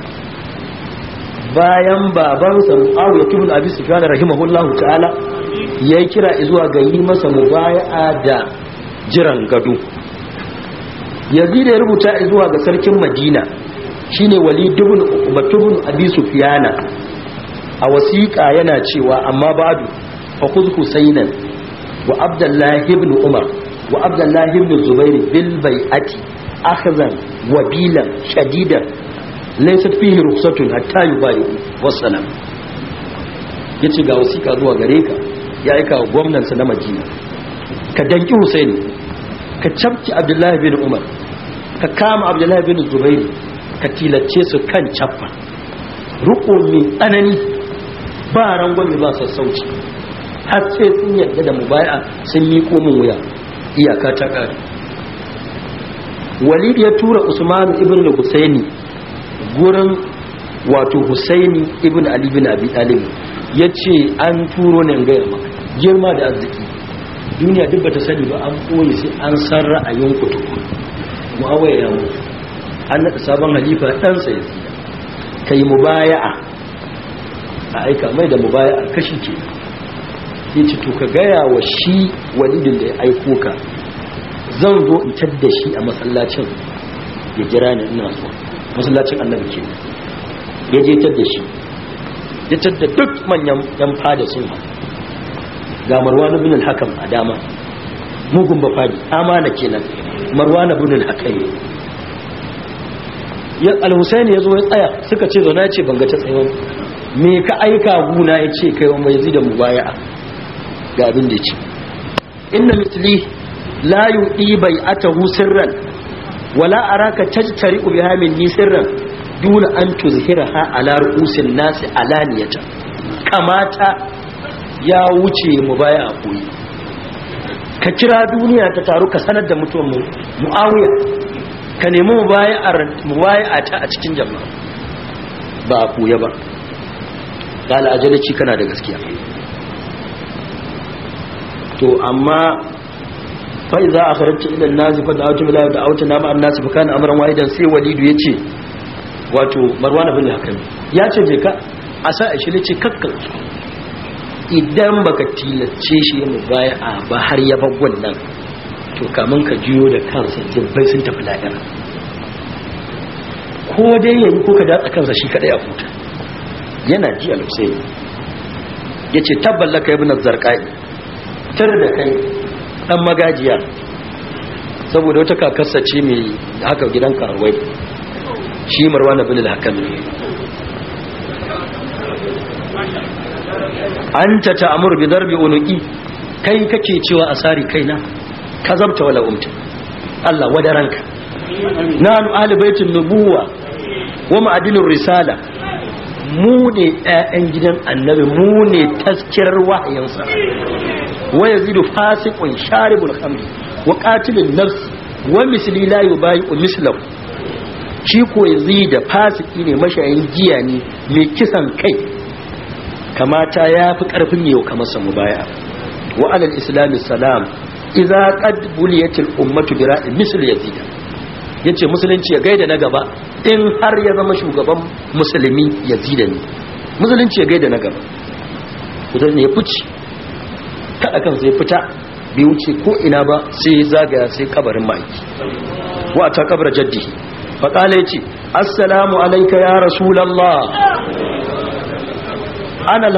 bayan babansa Muawiya ibn Abi Sufyan rahimahullahu ta'ala ya kira zuwa ga yi masa mubaya'a da jiran gado, Yazid ya rubuta zuwa ga sarkin Madina, shine Walid ibn Uqbah ibn Abi Sufyan, a wasiƙa yana cewa: amma ba'du, fa khudh Husaynan wa Abdullah ibn Umar wa Abdullah ibn Zubair bil bai'ati akhzan wabilan shadidan, laysat fihi rukhsatun hatta yubayu, wassalam. Yace ga wasiƙa zuwa gare ka, ya aika wa gwamnansa na Madina, ka danki Husaini, ka cafki Abdullahi bin Umar, ka kama Abdullahi bin Zubair, ka tilace su kan caffa ruko mai tsanani, ba rangwame ba sassauci, har sai sun yarda da mubaya, sun miƙo min wuya, iyaka ta ƙare. Walid ya tura Usman ibn Husaini gurin, wato Husaini ibn Ali bin Abi Talib, ya ce an turo ne in gaya maka girma da arziki, duniya duk bata sani ba, an koyi sai an san ra'ayin ku tukun. Muawiya ya mutu, an naɗa sabon halifa ɗansa ya tsira, kai mubaya'a, a aika mai da mubaya'a kashi ke. Ya ce to ka gaya wa shi Walidin da ya aiko ka, zan zo in tadda shi a masallacin, ya jira ni ina zuwa masallacin annabi ke. Ya je tadda shi, ya tadda duk manyan yan fada sun haɗu, ga Marwan ibn al-Hakam a dama, mugun bafadi, amana kenan, Marwan ibn al-Hakam. Ya al-Husaini ya zo ya tsaya, suka ce zauna, ya ce ban ga ta tsayo, me ka aika guna? Ya ce kai wa mai zida mubaya'a, ga abin da ya ce: inna misli la yuqi bai'atahu sirran, wala araka tajtari biha minni sirran duna an tuzhiraha ala ru'usin nasi alaniyata. Kamata ya wuce mubaya'a koyi, ka kira duniya ta taru, ka sanar da mutuwar mu Muawiya, ka nemi mubaya'a ta a cikin jama'a, ba a koya ba. Kala ajalaci, kana da gaskiya. To amma fa idza akhrajta ila an-nas fa da'awtu ila da'awtu na ma an-nas fa kana amran wahidan. Sai Walidu yace, wato Marwan ibn Hakam yace je ka a sa shi, ce kakka, idan baka tilace shi mu bai'a ba har ya bar wannan, to kamun ka jiyo da kansa dubbai sun tafi lahira. Ko dai yayi ko ka datsa kansa shi kadai a huta. Yana ji al-Husayn yace: tabballaka ibn az-Zarqai, tar da kai dan magajiya, saboda wata kakarsa ce mai haka gidan karuwai, shi Marwan ibn al-Hakam. Anta ta'mur bi darbi unuqi, kai kake cewa asari kaina, kazabta wala umta, Allah wadaranka. Nanu ahli baitin nubuwa wa ma'adinur risala, mu ne ƴaƴan gidan annabi, mu ne taskirar wahayinsa. Wa yazidu fasiqun sharibul khamri wa qatilun nafs, wa misli la yubayi'u mislahu. Shi ko Yazida fasiki ne, mashayin giya ne, mai kisan kai, kamata ya fi karfin yau kamar sa mubaya. Wa alal islami salam idza qad buliyatil ummatu bi ra'in misl Yazida. Yace musulunci ya gaida na gaba In har ya zama shugaban musulmi Yazida ne, musulunci ya gaida na gaba. Kudan ya fice kada kansa ya fita, bai wuce ko ina ba sai zagaya sai kabarin ma'aiki wa ta kabra jaddihi. Fa kala yace assalamu alayka ya rasulullah, ana